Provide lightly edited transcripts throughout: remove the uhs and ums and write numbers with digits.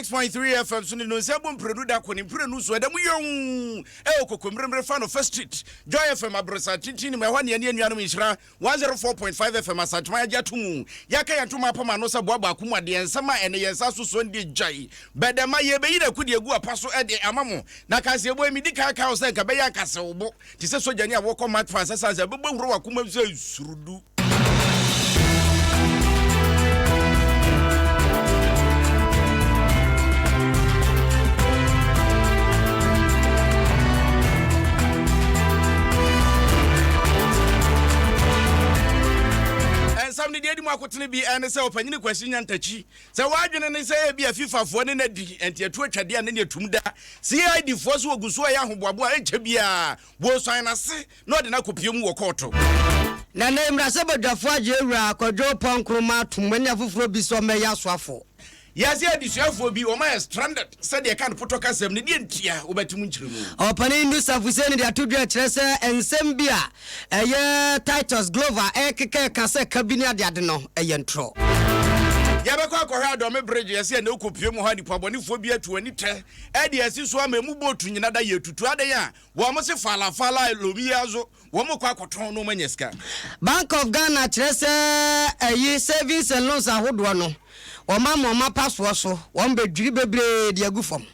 106.3 FM so ne no nsa bu mprenu da ko ne mprenu so ɛda mu yɔn ɛwɔ kokommeremmere fa no First Street Joy FM aborosan tenten nim ɛhɔ ne ɛne anuanom nhyira 104.5 FM Asanteman agye ato mu yɛaka yɛn ntoma apam ano sɛ boa baako mu adeɛ nsɛm a ɛne yɛn nsa so soɔ no deɛ gyae bɛdɛma yɛbɛyi no akudi agu apa so ɛde ama mo na kaseɛbɔ yi medi kan ka wo sɛ nka bɛyɛ ankasewobo te sɛ sogyani a wɔkɔ mat fa sɛ sɛ bɛbɔ wura wakoma sɛ surudu. Nsɛm no deɛ edi mu akotene bi ne sɛ Ɔpanyini Kwasi Nyantakyi, sɛ w'adwene ne sɛ ebia FIFA foɔ ne no adi nti atu atwadeɛ a ne deɛ tum da. CID foɔ nso wɔgu so reyɛ ahoboaboa a ɛnkyɛ biara wɔresuan n'ase na wɔde no akɔpue mu wɔ kɔɔto. Na nnɛ yi mmarahyɛbadwafoɔ agye Awuraa Kwadwo Oppong Nkrumah atom ne afoforɔ bi sɛ wɔmmɛyɛ asoafoɔ. Yɛase adesuafoɔ bi, wɔn ayɛ stranded sɛdeɛ ɛka no potɔ kasam no, deɛ ntia? Wobɛte mu nkyerɛmu. Ɔpanin Nusa Fuseni de ato dwa kyerɛ sɛ nsɛm bi a ɛyɛ Titus Glover rekeka reka sɛ ka bi ne adeade no yɛ ntorɔ. Yɛbɛkɔ akɔhwɛ Adɔme Bridge, yɛse ɛnɛ wokɔpue mu hɔ a nipabɔnefoɔ bi atu ani tɛ de asi so ama emu boat nyina da yɛ tutu, adɛn a wɔn se faala faala lomi azo Wɔn kɔ akɔtɔn na wɔn anya sika. Bank of Ghana kyerɛ sɛ ɛyi savings and loans ahodoɔ no wɔn ama wɔn apasoɔ so, wɔn bɛdwiri bebree de agu fam.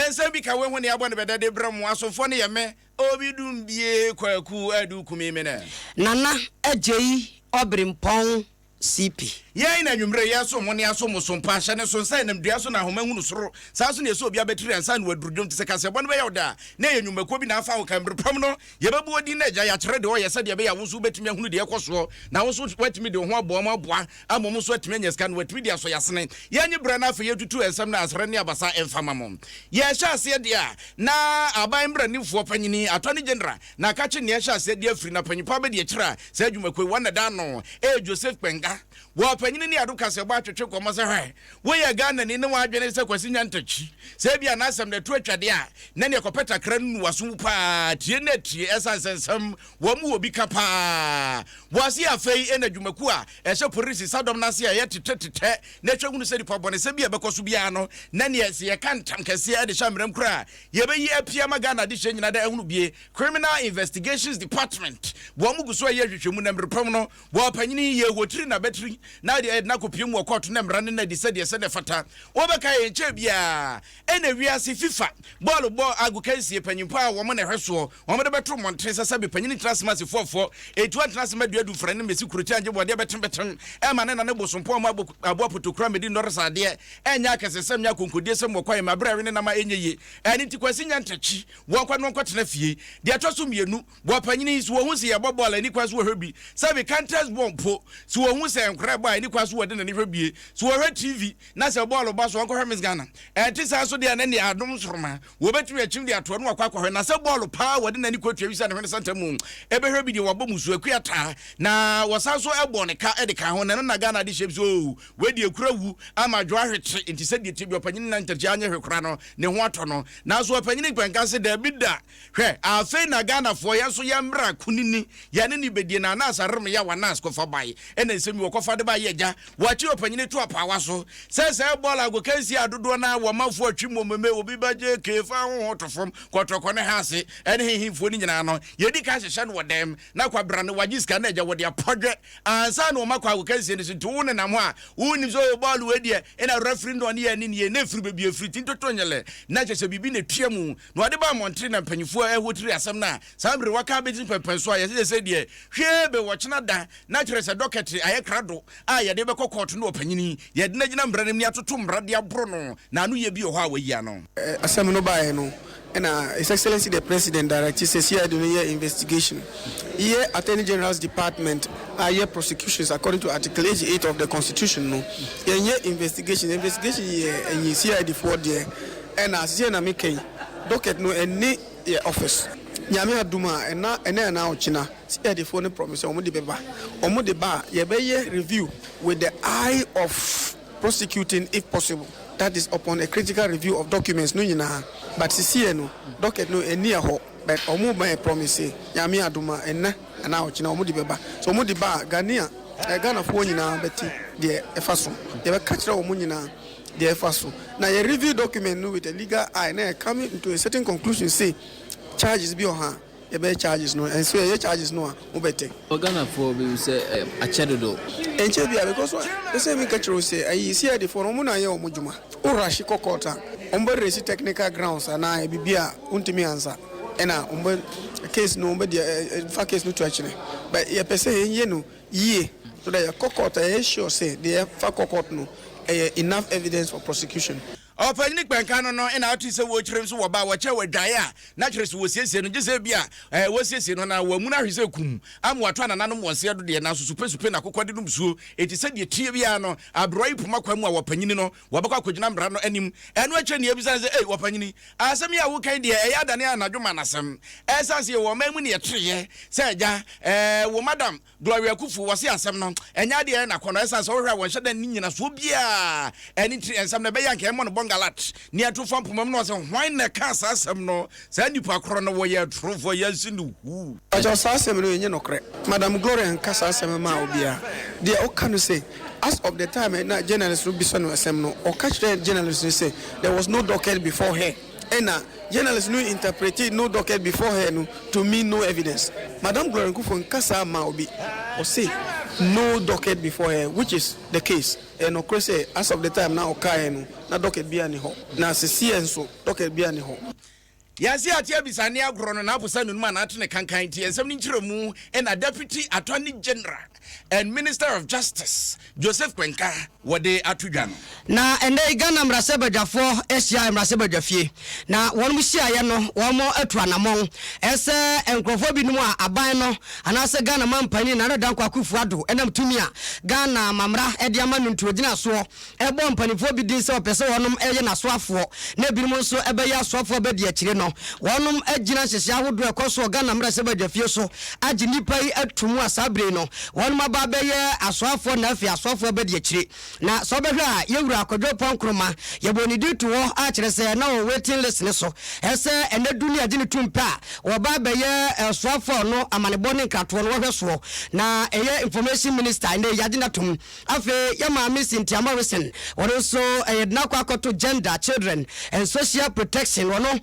Nsɛm bi ka wei ho nea abɔ no bɛdɛ de brɛ mo asomfoɔ no yɛ me Obi Dumbie Kwaku Adu Kumimene. Nana Agyei Ɔberempɔn CP. Yɛn na anwummere yɛresom mo ne asom mo so mpa hyɛ ne so nsa ɛnam dua so na ahoma hunu soro saa nso na yɛsɛ obi abatiri ansa na waduru dwom te sɛ kaseɛbɔ no bɛyɛ wo dɛ a na ɛyɛ nnwumakuo bi na afa wo kan bere pam no yɛbɛbu wo din na agya yɛakyerɛ deɛ ɔyɛ sɛdeɛ ɛbɛyɛ a wo nso wobɛtumi ahunu deɛ ɛkɔ soɔ na wo nso woatumi de wo ho aboa mu aboa ama wɔn nso atumi anya sika na wɔatumi de asɔ yɛasene yɛnye berɛ na afei yɛtutu nsɛm no asrɛ ne abasa mfa ma mo yɛhyɛ aseɛ deɛ a na aban mmaranimfoɔ panyini attorney general Na kakye nea ɛhyɛ aseɛ de afiri na panyin pa bɛdi akyire a saa adwumakuo yi wɔn na ɛda ano ɛyɛ Joseph Kpɛnga. Wɔ ɔpanyini ne Ado Kaseɛbɔ atwetwe nkɔmmɔ sɛ hwɛ woyɛ Ghanani ne w'adwene sɛ Kwasi Nyantakyi sɛ ebia n'asɛm no ɛto atwadeɛ a na neɛ kɔpɛ takra no nu w'aso mu paa tie na tie ɛsan sɛ nsɛm wɔn mu wɔ bi ka paa wɔ aseɛ afei ɛna adwumakuo a ɛhyɛ polisi sadɔm no ase a ɛyɛ tetɛ tetɛ na ɛhwɛ hunu sɛ nipa bɔnesɛm bi a ɛbɛkɔ so biara no na neɛ sɛ yɛka ntam kɛseɛ ɛde hyɛ mmerɛm koraa Yɛbɛyi apia ama Ghana adehyeɛ nyina da ahunu bie. Criminal Investigations Department, wɔn gu so ɛyɛ nhwehwɛmu na mmerɛ pam no wɔ ɔpanyini yi yɛ hotiri na batiri na deɛ ɛde no akɔpie mu wɔ kɔɔto na mmara no na adi sɛdeɛ sɛdeɛ fata. Wɔbɛka yɛn nkyɛɛ biara ɛna wiase FIFA bɔɔlo bɔ agokansie panyinpɔ a wɔn na ɛhwɛ soɔ wɔn de bɛto mmɔnten sɛ sɛbe panyini ntena ase ma asefoɔfoɔ ɛtu antena ase ma duadu mfrane mmɛsi kurotia ngye bɔdeɛ bɛtem bɛtem ɛma ne na ne bosompɔn mu aboa potokura mmɛdi nnɔresa adeɛ Ɛnyɛ akɛsesɛm nyɛ akonkodie-sɛm wɔ kwaeɛ mu aberɛ a ɛwe ne nam a ɛnyɛ yie. Ɛno nti Kwasi nya ntakyi, wɔnkɔ na wɔnkɔtena fie. Deɛ ɛtɔ so mmienu, wɔ panyini yi, sɛ wɔhu sɛ yɛbɔ bɔɔl a ɛnni kwan sɛ wɔhwɛ bi. Sɛbe contest bɔɔl mpo, sɛ wɔhu sɛ nkwadaa rebɔ a ɛnni kwan sɛ wɔde n'ani hwɛ bie. Sɛ wɔhwɛ TV na sɛ bɔɔl ba so a, wɔnkɔhwɛ Miss Ghana. Ɛnte saa nso deɛ a na ɛnneɛ adom nsoromma, wɔbɛtumi akyim de atoa na wakɔ akɔhwɛ. Na sɛ bɔɔl pa ara wɔde n'ani kɔtua wisa ne hwene santa mu bɛhwɛ bi deɛ wɔabɔ musuo akua taa. Na wɔsan nso bɔɔ ne ka de kaa ho na ɛno na Ghana de hyɛm sɛ oo, Wei deɛ kura wu ama adwo ahwete nti sɛdeɛ ɛteɛ bi ɔpanyini na ntakyi anyɛ hwɛ koraa no ne ho atɔ no. Nanso ɔpanyini Kpɛnka se daabi da. Hwɛ afei na Ghanafoɔ yɛn nso yɛn mmra kunini yɛne ne bɛdie na Anas Aremya Wanas kɔfa bae ɛna nsɛm yi wɔkɔfa de baeɛ agya wɔakye ɔpanyini to apaawa so sɛ sɛɛ bɔɔl agokansie a dodoɔ no ara wɔ manfoɔ atwi mmomeme obi bɛgye kee fa ho ho to fam kɔtɔkɔ ne haase ɛne hehefoɔ no nyinaa no yɛdi kan hyehyɛ no wɔ dɛm na kwabra no wagye sika na agya wɔde apɔdwɛ ansa na wɔakɔ agokansie no so nti wo nenam hɔ a wonnim sɛ ɔyɛ bɔɔlo wei deɛ ɛna referee no ɔne yɛ ne nie na ɛfiri baabi ɛfiri ti ntoto nyɛlɛ na kyɛ sɛ biribi na ɛtua mu na wɔde ba mmɔntere na mpanyinfoɔ ɛhotiri asɛm no a saa mmerɛ waka abɛgyina pɛmpɛn so a yɛsɛ sɛ deɛ hwee be wɔkyena da na kyerɛ sɛ dɔkɛte ayɛ krado a yɛde bɛkɔ kɔɔto no ɔpanyini yɛde no agyina mmara no mu ne atoto mmara de aboro no na ano yɛ bi wɔ hɔ a wayi ano. Asɛm no baeɛ no na His Excellency the President directe sɛ CID no yɛ investigation. Yɛ Attorney General's Department a yɛ prosecutions according to Article 88 of the Constitution no, yɛnyɛ investigation. Investigation yɛ ɛyi CID foɔ deɛ. Ɛna seesei na meka yi, docket no ɛnni yɛ office. Nyame adom a, ɛna ɛnɛ anaa ɔkyena CID foɔ no promise sɛ wɔn de bɛba. Wɔn de ba a, yɛbɛyɛ review with the eye of prosecuting if possible, that is upon a critical review of documents no nyinaa but sisiɛ no docket no ɛnni ɛhɔ but ɔmo ma yɛ promise Nyame adom a ɛnnɛ anaa ɔkyena ɔmo de bɛba sɛ ɔmo de ba a Ghanaian ɛɛ Ghanafoɔ nyinaa bɛte deɛ ɛfa so yɛbɛka kyerɛ ɔmo nyinaa. deɛ ɛfa so na yɛ review document no with a legal eye na yɛ coming into a certain conclusion say charges bi wɔ ha a yɛbɛyɛ charges no and so yɛyɛ charges no a mo bɛ tɛ. Ghanafoɔ bɛhu sɛ akyɛ dodo. Ɛnkyɛ biara because ɛsɛ mi ka kyerɛ wo sɛ ayi CID foɔ no wɔn na ayɛ wɔn dwuma wo rush kɔ court a wɔn bɛ raise technical grounds anaa biribi a wontumi ansa ɛna wɔn bɛ case no wɔn bɛ deɛ fa case no to akyerɛ but yɛpɛ sɛ yɛn yɛ no yie so that yɛkɔ court a yɛyɛ sure sɛ deɛ yɛfa kɔ court no ɛyɛ enough evidence for prosecution. Ɔpanyin kpɛnka no no na ɔte sɛ wɔrekyerɛ nso wɔ ba a wɔkyɛ wɔ adwaeɛ a na kyerɛ sɛ wɔsiesie no gye sɛ bi a wɔsiesie no na wɔamuna ahwe sɛ kum ama wɔato anananom wɔn seɛ do deɛ nanso supesupe na akokɔ de nom suo enti sɛdeɛ tie biara no aberewa yi poma kwa mu a wɔpanyini no wɔbɛkɔ akɔgyina mmara no anim ɛno akyerɛ nea ebisa no sɛ ei wɔpanyini asɛm yi a woka yi deɛ ɛyɛ adane anadwo ma nasɛm ɛsiane sɛ yɛwɔ ɔman mu ne yɛtereɛ sɛ agya ɛɛ wo madam Gloria Akuffo, wɔse asɛm no ɛnyɛ adeɛ a ɛyɛ n'akɔnnɔ ɛsiane sɛ wohwɛ a wɔnhyɛ da nni nnyinasoɔ biara ɛno nti nsɛm no ɛbɛyɛ anka ɛmmɔ no bɔngalat ne ɛto fa mpoma mu na ɔse hwan na ɛkaa saa asɛm no saa nnipa korɔ no wɔyɛ atorofoɔ yɛnse no huu. Pakyɛw saa asɛm no ɛnyɛ nokorɛ. Madam Gloria nka saa asɛm no maa obiara. Deɛ ɔka no sɛ as of the time a na journalist no bisa no asɛm no ɔka kyerɛɛ journalist no sɛ there was no docket before her. Ɛna journalist no interprete no docket before her no to mean no evidence. Madam Gloria Nkufuor nka saa mma obi. Ɔse no docket before her which is the case. Ɛyɛ nɔkorɛ sɛ as of the time na ɔkaeɛ no na docket biara nni hɔ. Na sesiɛ nso docket biara nni hɔ. Yɛase ate abisa ne agorɔ no n'aposa nunum anaa ate ne kankan nti nsɛm no nkyerɛmu na Deputy Attorney General and Minister of Justice Joseph Kwenka wɔde ato dwa no. Na ɛnnɛ yi Ghana mmarahyɛbadwafoɔ ahyia mmarahyɛbadwafie na wɔn hyiaeɛ no wɔn atu anamɔn sɛ nkorɔfoɔ binom a aban no anaasɛ Ghana manpanin Nana Dankwa Akuffo Addo ɛnam tumi a Ghana amammra de ama no nti ɔgyina soɔ bɔɔ mpanimfoɔ bi din sɛ ɔpɛ sɛ wɔnom yɛ n'asoafoɔ na ebinom nso bɛyɛ asoafoɔ abɛdi akyire no wɔnom agyina nhyehyɛɛ ahodoɔ a ɛkɔ so wɔ Ghana mmarahyɛbadwafie so agye nnipa yi ato mu a saa bere yi no wɔnom aba abɛyɛ asoafoɔ na afei asoafoɔ abɛdi akyire. Na sɛ wobɛhwɛ a yɛwura Kwadwo Apuah Nkrumah yɛbɔɔ ne din to hɔ a kyerɛ sɛ na ɔwɔ waiting list no so sɛ ɛnɛ du ne agye no tom pɛ a wɔba abɛyɛ soafoɔ a ɔno amanebɔ ne nkratoɔ no wɔhwɛ soɔ na ɛyɛ information minister ɛnɛ yi yɛagye no atom. Afei yɛ maame Cynthia Morrison, ɔno nso yɛde no akɔ akɔto Gender, Children and Social Protection, ɔno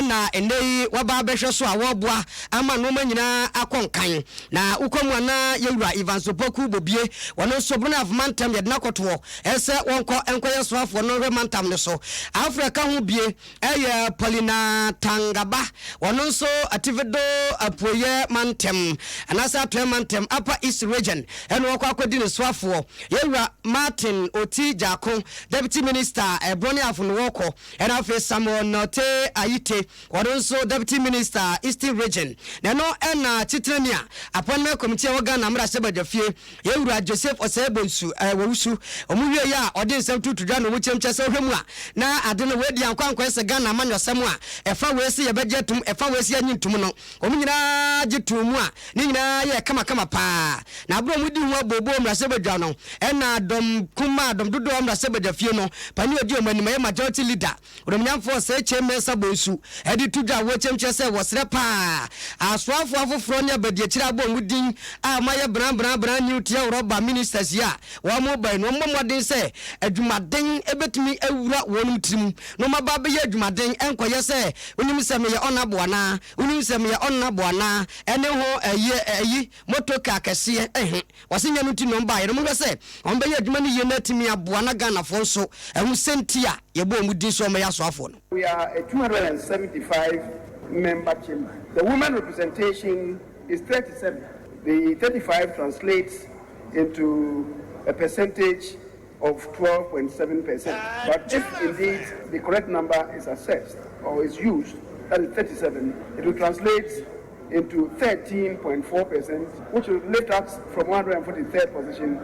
na nnɛ yi waba abɛhwɛ so a wɔreboa ama nnoɔma nyinaa akɔ nkan. Na wokɔ mu a na yɛwura Evans Opoku Bobie, ɔno nso Brong mantam yɛde no akɔtoɔ sɛ wɔnkɔ nkɔyɛ soafoɔ no nhwɛ mantam no so. Afoforɔ a ɛka ho bie yɛ Paulina Tangaba, ɔno nso Atifido Apueeɛ Mantam anaasɛ Atɔeɛ Mantam, Upper East Region, ɛna ɔkɔ akɔdi ne soafoɔ. Yɛwura Martin Oti Gyako, Deputy Minister, Ɛborɔ ne Afonowɔkɔ, ɛna afei Samuel Nortey Ayite, ɔno nso Deputy Minister, Eastern Region. Na ɛno ɛna titenani a Appointment Committee a ɛwɔ Ghana Mmarahyɛbadwafie, Yɛn Wura Joseph Osei Bonsu Owusu, wɔn wieɛ a ɔde nsɛm tuutu dwa na wɔn kyerɛm kyerɛ sɛ wohwɛ mu a na ade no wei deɛ ankɔ ankɔyɛ sɛ Ghana amanyɔsɛm a ɛfa wei se yɛbɛgye atum ɛfa wei se yɛnnye ntum no wɔn nyinaa gye too mu a ne nyinaa yɛɛ kamakama paa na berɛ a wɔdi ho abooboo mmarahyɛbadwa no ɛna dɔm kumaa dɔm dodoɔ a mmarahyɛbadwa fie no panin a ɔdi wɔn anim ɛyɛ majority leader Onuonyamfoɔ Osei Kyei Mensah Bonsu de to dwa wɔ kyɛm kyerɛ sɛ wɔsrɛ paa asoafoɔ afoforɔ ne abadiakyire abɔ wɔn din a wɔayɛ bran-bran-bran new tear rɔba ministers yi a wɔreba yi no wɔmmɔ mmɔden sɛ adwumaden bɛtumi awura wɔn tirim na wɔaba abɛyɛ adwumaden ɛnkɔyɛ sɛ wonim sɛ meyɛ ɔnabo anaa wonim sɛ meyɛ ɔnnabo anaa ɛne ho ɛyi ɛyi motor car kɛseɛ ɛhe Wɔse nyɛ no nti na wɔn baeɛ no, wɔhwɛ sɛ wɔn bɛyɛ adwuma no yie na atumi aboa na Ghanafoɔ nso ahu sɛnti a yɛbɔ wɔn din sɛ wɔn bɛyɛ asoafoɔ no. We are a 275 member chamber. The women representation is 37. The 35 translates into a percentage of 12.7%. But if indeed the correct number is assessed or is used, that is 37, it will translate into 13.4%, which will lift us from 143rd position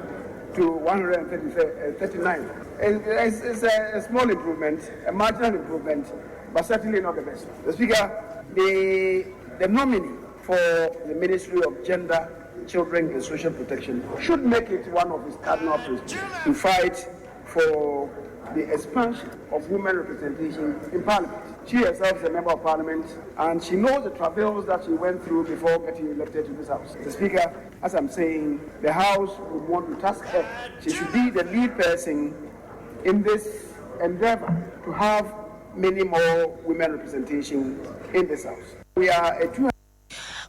to 139. It's, it's a, a small improvement, a marginal improvement, but certainly not the best. The Speaker, the, the nominee for the Ministry of Gender, Children and Social Protection should make it one of his cardinal principles to fight for the expansion of women representation in Parliament. She herself is a member of Parliament and she knows the travails that she went through before getting elected to this House. The Speaker, as I'm saying, the House would want to task her. She should be the lead person in this endeavor to have many more women representation in this house. We are a 200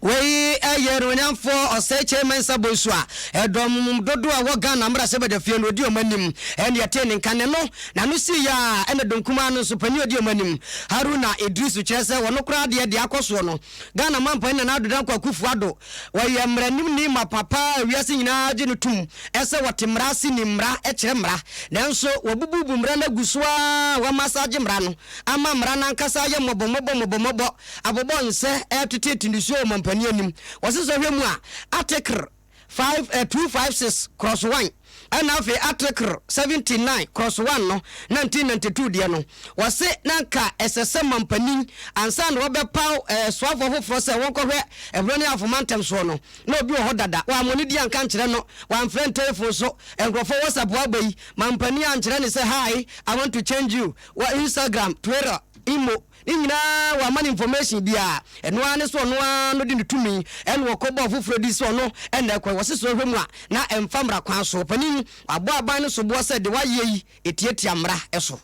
Wei yɛ Anuonyamfoɔ Osei Kyei Mensah Bonsu a ɛdɔm dodoɔ a ɛwɔ Ghana mmarahyɛbadwafie no ɔdi wɔn anim ɛne ɛtee ne nka. Ne no n'ano siiɛ a ɛna dɔm kumaa no nso panin a ɔdi wɔn anim Haruna Iddrisu kyerɛ sɛ wɔn koraa deɛ deɛ akɔ soɔ no Ghana mampanin Nana Addo Dankwa Akufo Addo ɔyɛ mmaranimni mapa paa a wiase nyinaa gye no tom sɛ ɔte mmara ase nim mmara kyerɛ mmara nanso wabububu mmara no agu so ara a wama asa agye mmara no ama mmara no ankasa ayɛ mmɔbɔmmɔbɔ mmɔbɔmmɔbɔ abobɔ nsɛ reteteete nisuo wɔ mampanin anim. Wɔse sɔhwɛ mu a, Article 5 eh, 256 cross 1 ɛna afei Article 79 cross 1 no, 1992 deɛ no, wɔse na anka ɛsɛ sɛ mampanin ansa na wɔbɛpaw eh, soafoɔ foforɔ sɛ wɔnkɔhwɛ Ɛborɔ ne Afoma ntɛm soɔ no, na obi wɔ hɔ dada, wɔammɔ ne din anka ankyerɛ no, wɔamfrɛ no telefon so, nkurɔfoɔ WhatsApp wɔaba yi, mampanin ankyerɛ no sɛ hi, I want to change you, wɔ Instagram, Twitter, Imo, Ne nyinaa wamma no information biaa, ɛno ara ne sɛ ɔno ara no de ne tumi ɛna ɔkɔ bɔɔ foforɔ din sɛ ɔno ɛna ɛkɔɛ, wɔse sɛ ɔhwɛ mu a na ɛmfa mmara kwan so. Ɔpanin yi wabɔ aban no soboɔ sɛ deɛ wayɛ yi ɛtiatia mmara so.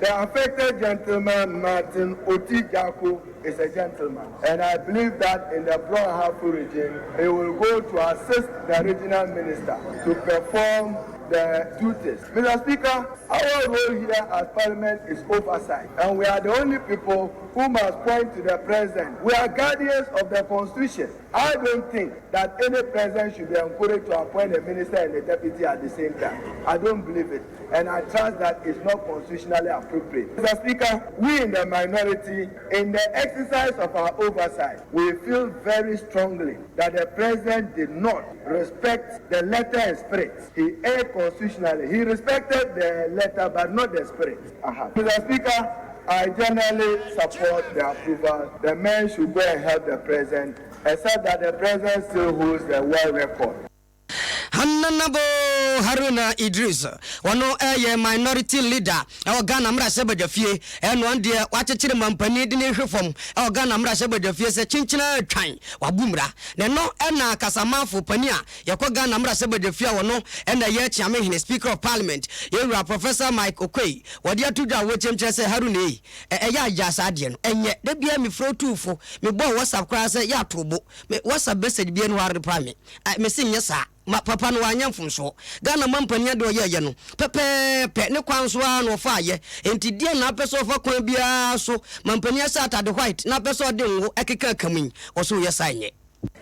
The affected gentleman Martin Oti Gyarko is a gentleman and I believe that in the Brong Ahafo region he will go to assist the regional minister to perform the duties. Mr. Speaker, our role here as Parliament is oversight, and we are the only people who must point to the president. We are guardians of the Constitution. I don't think that any president should be encouraged to appoint a minister and a deputy at the same time. I don't believe it, and I trust that it's not constitutionally appropriate. Mr. Speaker, we in the minority, in the exercise of our oversight, we feel very strongly that the president did not respect the letter and spirit. He erred constitutionally. He respected the letter, but not the spirit. Uh -huh. Mr. Speaker, I generally support the approval. The men should go and help the president, except that the president still holds the world record. Honourable Haruna Idris, ɔno yɛ Minority Leader wɔ Ghana mmarahyɛbadwafie, ɛna ɔno deɛ wakyekyere mampanin de no rehwe fam wɔ Ghana mmarahyɛbadwafie sɛ kyenkyen ara twan, wabu mmara. Na ɛno na kasamafo panin a yɛkɔ Ghana mmarahyɛbadwafie a ɔno na ɛyɛ Kyeamehene, Speaker of Parliament, Yɛwura Professor Mike Oquaye, wɔde ato dwa a wɔkyerɛm kyerɛ sɛ Haruna ei, ɛyɛ a gyaa saa adeɛ no, ɛnyɛ da biara mefrɛ wo tu fo, mebɔɔ WhatsApp koraa sɛ yɛ ato bo, me WhatsApp message biara ni hɔ a reply me. Ah mese nyɛ saa ma papa no wanyɛ mfomsoɔ. Ghana mampanin adeɛ ɔyɛɛyɛ no pɛpɛɛpɛ ne kwan so ara na ɔfaayɛ enti deɛn na apɛ sɛ ɔfa kwan biara so mampanin ahyɛ atade white na apɛ sɛ ɔde ngo ɛkeka ka mu yi ɔse woyɛ saa ɛnyɛ.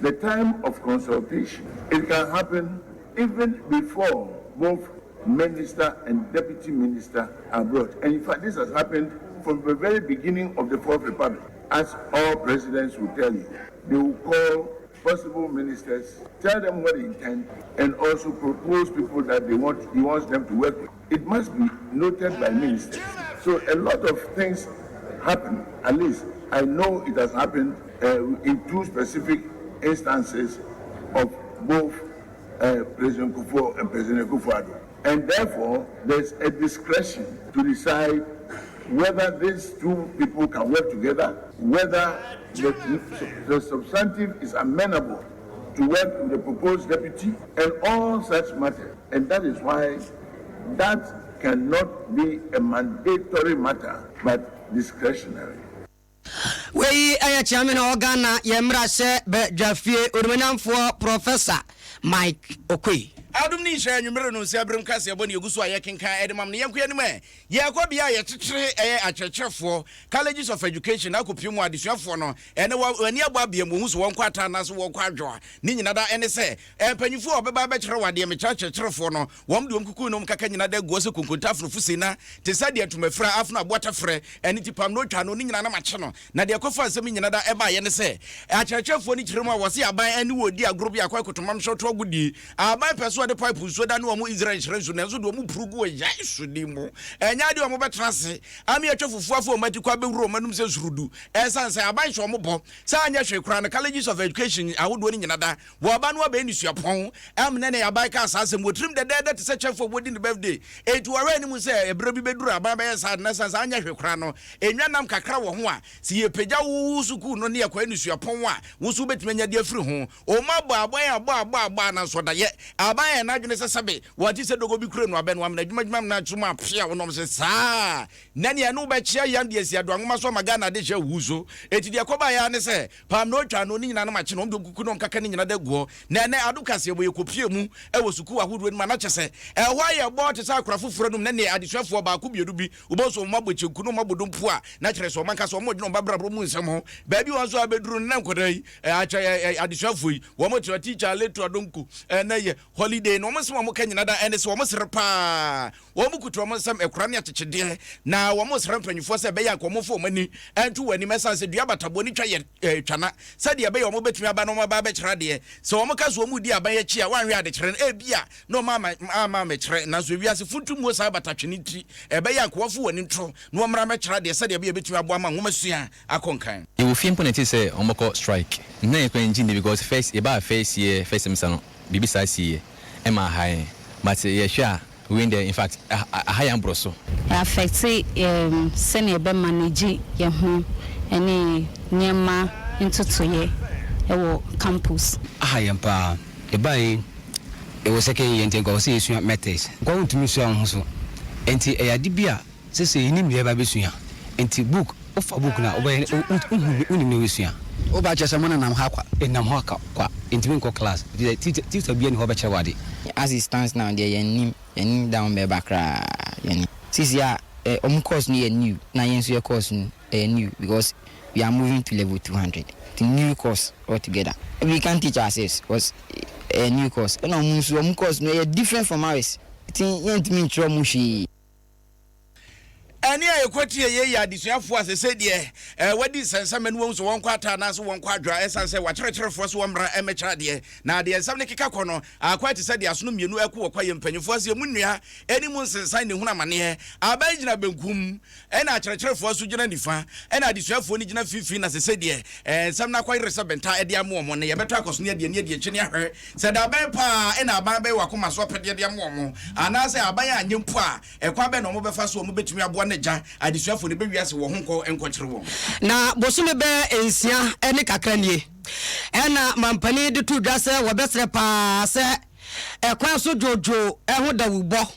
The time of consultation, it can happen even before both minister and deputy minister are brought. And in fact, this has happened from the very beginning of the Fourth Republic. As all presidents will tell you, they will call possible ministers, tell them what they intend, and also propose people that they want he wants them to work with. It must be noted by ministers. So a lot of things happen. At least I know it has happened uh, in two specific instances of both uh, President Kufuor and President Kufuor. And therefore, there's a discretion to decide whether these two people can work together, whether the, the substantive is amenable to work with the proposed deputy, and all such matters. And that is why that cannot be a mandatory matter, but discretionary. Wei yɛ Kyeame na ɔwɔ Ghana yɛn mmarahyɛ badwafie Onimuonyamfoɔ Professor Mike Oquaye. Adom ne nhyira anwummere no nsia berem kaseɛbɔ ne yɛgu so a yɛkenkan ɛde mam no yɛnkɔ yɛn anim ɛ yɛkɔ bea a yɛkyekyere ɛyɛ akyerɛkyerɛfoɔ colleges of education akɔpie mu adesuafoɔ no ɛne wɔ ani abɔ abeam wɔhu so wɔnkɔ ata anaasɛ wɔnkɔ adwoa ne nyina da ɛne sɛ mpanyinfoɔ a wɔbɛba abɛkyerɛ wɔ adeɛ mekyerɛ akyerɛkyerɛfoɔ no Wɔn de wɔn kukuu ne wɔn kaka nyinaa da agu hɔ sɛ konkonta afonofo sena, te sɛ deɛ ntomafira afono aboa tɛfrɛ ne tipam na otwa no, ne nyinaa na makye no. Na deɛ ɛkɔfaa nsɛm yi nyinaa da baeɛ ne sɛ, akyerɛkyerɛfoɔ no kyerɛ mu a wɔse aban ne wɔn redi agorɔ bi akɔ akotomam hyɛwto agodie. Aban pɛ sɛ ɔde pipe nsuo da ne wɔn Israel nhyira nsu, nanso deɛ wɔpuru gu wɔ Yae so ni mu. Ɛnyɛ adeɛ a wɔbɛtena ase ame atwa fufuo afa wɔn atikɔ abɛwura wɔn anom sɛ surudu. Ɛsiane sɛ aban hyɛ wɔn bɔ sɛ anyɛ hwee koraa no, colleges of education ahodoɔ no nyina da Wɔaba no abɛyɛ ne suapɔn. Ɛm ne ne aban kaa saa asɛm wɔ tirim dɛdɛɛdɛ te sɛ kyɛfo a wɔadi ne birthday. Enti wɔhwɛ anim sɛ ɛberɛ bi bɛduru a aban bɛyɛ saa ade no. Ɛsiane sɛ anyɛ hwee koraa no, ɛnwa nam kakra wɔ ho a, sɛ yɛpagya wo wo sukuu no ne yɛkɔyɛ ne suapɔn a, wo nso wobɛtumi anya de afiri ho. Wɔn abɔ aban abɔ abɔ abɔ a nanso ɔdayɛ. Aban ayɛ n'adwene sɛ sɛbe wɔte sɛ dogo bi kura nu abɛ no amena adwuma adwuma amena akyere mu apea wo nom sɛ saa na nea ɛne wo bɛkyea yam de asi adoa nwoma so ama Ghana adehyɛ awu so. Enti deɛ ɛkɔbaeɛ ara ne sɛ Pam na ɔtwa ano ne nyina no makye no, wɔn de ɔkuku ne wɔn kaka ne nyina da gu hɔ. Na ɛnnɛ ado kaseɛ bɔ yɛkɔpue mu wɔ sukuu ahodoɔ no mu a na kyɛ sɛ ɛhɔ ayɛ bɔɔ te sɛ akora foforɔ nom na neɛ adesuafoɔ baako mmienu bi wobɛhu sɛ wɔn abɔ kyenku ne wɔn abɔ dompo a na kyerɛ sɛ wɔn ankasa wɔn dwene wɔn abrabɔ mu nsɛm ho. Baabi wɔn nso abɛduru no na nkwadaa yi akyɛ adesuafoɔ yi wɔn kyerɛ teacher Leto Adonko ɛnɛ yɛ holiday no wɔn nsɛm a wɔka nyina da ɛne sɛ wɔn sere paa. Wɔkuta wɔn nsam akura ne akyekyedeɛ, na wɔresrɛ mpanimfoɔ sɛ ɛbɛyɛ a anka wɔmfa wɔn ani nto wɔn anim ɛsiane sɛ dua bataboɔ no twa yɛ twana, sɛdeɛ ɛbɛyɛ a wɔbɛtumi aba na wɔaba abɛkyerɛ adeɛ. Sɛ wɔka sɛ wɔredi aban akyi a, wɔanhwɛ adekyerɛ no, ebia na wɔn amma amma ammɛkyerɛ. Nanso ewiase funtummuo saa batatwene nti, ɛbɛyɛ a anka wɔmfa wɔn ani nto na wɔmmra mmɛkyerɛ adeɛ sɛdeɛ ɛbɛyɛ a ɛbɛtumi aboa ma nwomasua akɔ nkan. Yɛwɔ fie mpo na yɛtee sɛ wɔbɛkɔ strike. Na yɛn koraa yɛngye nni because first yɛbaa first year first semester no biribi saa siiɛ ɛma aha yɛn but yɛhwɛ a Wei deɛ infact aha yɛn aboro so. Ɛ affect yɛn sɛnea yɛbɛ manage yɛn ho ne nneɛma ntotoeɛ wɔ campus. Aha yɛn paa. Yɛbaeɛ yi, yɛwɔ second year nti nka ɛwɔ sɛ yɛsua methods. Nka wontumi nsua wo ho so. Nti ɛyɛ ade bi a sɛsɛi yɛnnim deɛ yɛreba abɛsua. Nti book, wofa book no a wobɛyɛ no, wonhu, wonnim deɛ wobɛsua. Woba kyerɛ sɛ monenam ha kwa. Yɛnam hɔ kwa. Yɛntumi nkɔ class efisɛ tutor, tutor biara nni hɔ a ɔbɛkyerɛ wo ade. As it stands now deɛ yɛnnim, yɛnnim da a wɔbɛba koraa, yɛnnim. Seesei a eh, wɔn course no yɛ new na yɛn nso yɛ course no ɛyɛ new because we are moving to level 200, nti new course altogether. We can't teach ourselves because ɛyɛ new course ɛna wɔn nso wɔn course no ɛyɛ different from ours nti yɛntumi nkyerɛ wɔn hwee. Ɛnne a yɛkwatie yei yɛ adesuafoɔ a sɛsɛ deɛ eh, wɔadi nsɛnsɛmma no wɔhu sɛ wɔnkɔ ata anaasɛ wɔnkɔ adwoa ɛsiane sɛ wɔakyerɛkyerɛfoɔ sɛ wɔmmra mmɛkyerɛ adeɛ na deɛ nsɛm no keka kɔ no akwan te sɛ deɛ asono mmienu ɛko wɔ kwaeɛ mpanyinfoɔ aseɛ mu nnua ɛne mu nsensan ne hunu amaneɛ aban gyina benkum ɛna akyerɛkyerɛfoɔ nso gyina nifa ɛna adesuafoɔ no gyina mfimfini na sɛsɛ deɛ eh, nsɛm no akɔyere sɛ bɛnta ɛde ama wɔn no yɛbɛtɔ akɔ so ne adeɛ ne adeɛ nkyɛne ahwɛ sɛ da bɛn paa ɛna aban bɛyɛ wakoma so apɛdeɛ de ama wɔn anaasɛ aban anyɛ mpo a Ɛkwan bɛn na wɔbɛfa so a wɔbɛtumi aboa n'agya adesuafoɔ no bɛ wiase wɔ ho nkɔ nkɔkyere wɔn? Na bosome bɛyɛ nsia ne kakra nie na mampanin de too dwa sɛ wɔbɛsrɛ paa sɛ ɛkwan so dwoodwoo ho dawubɔ,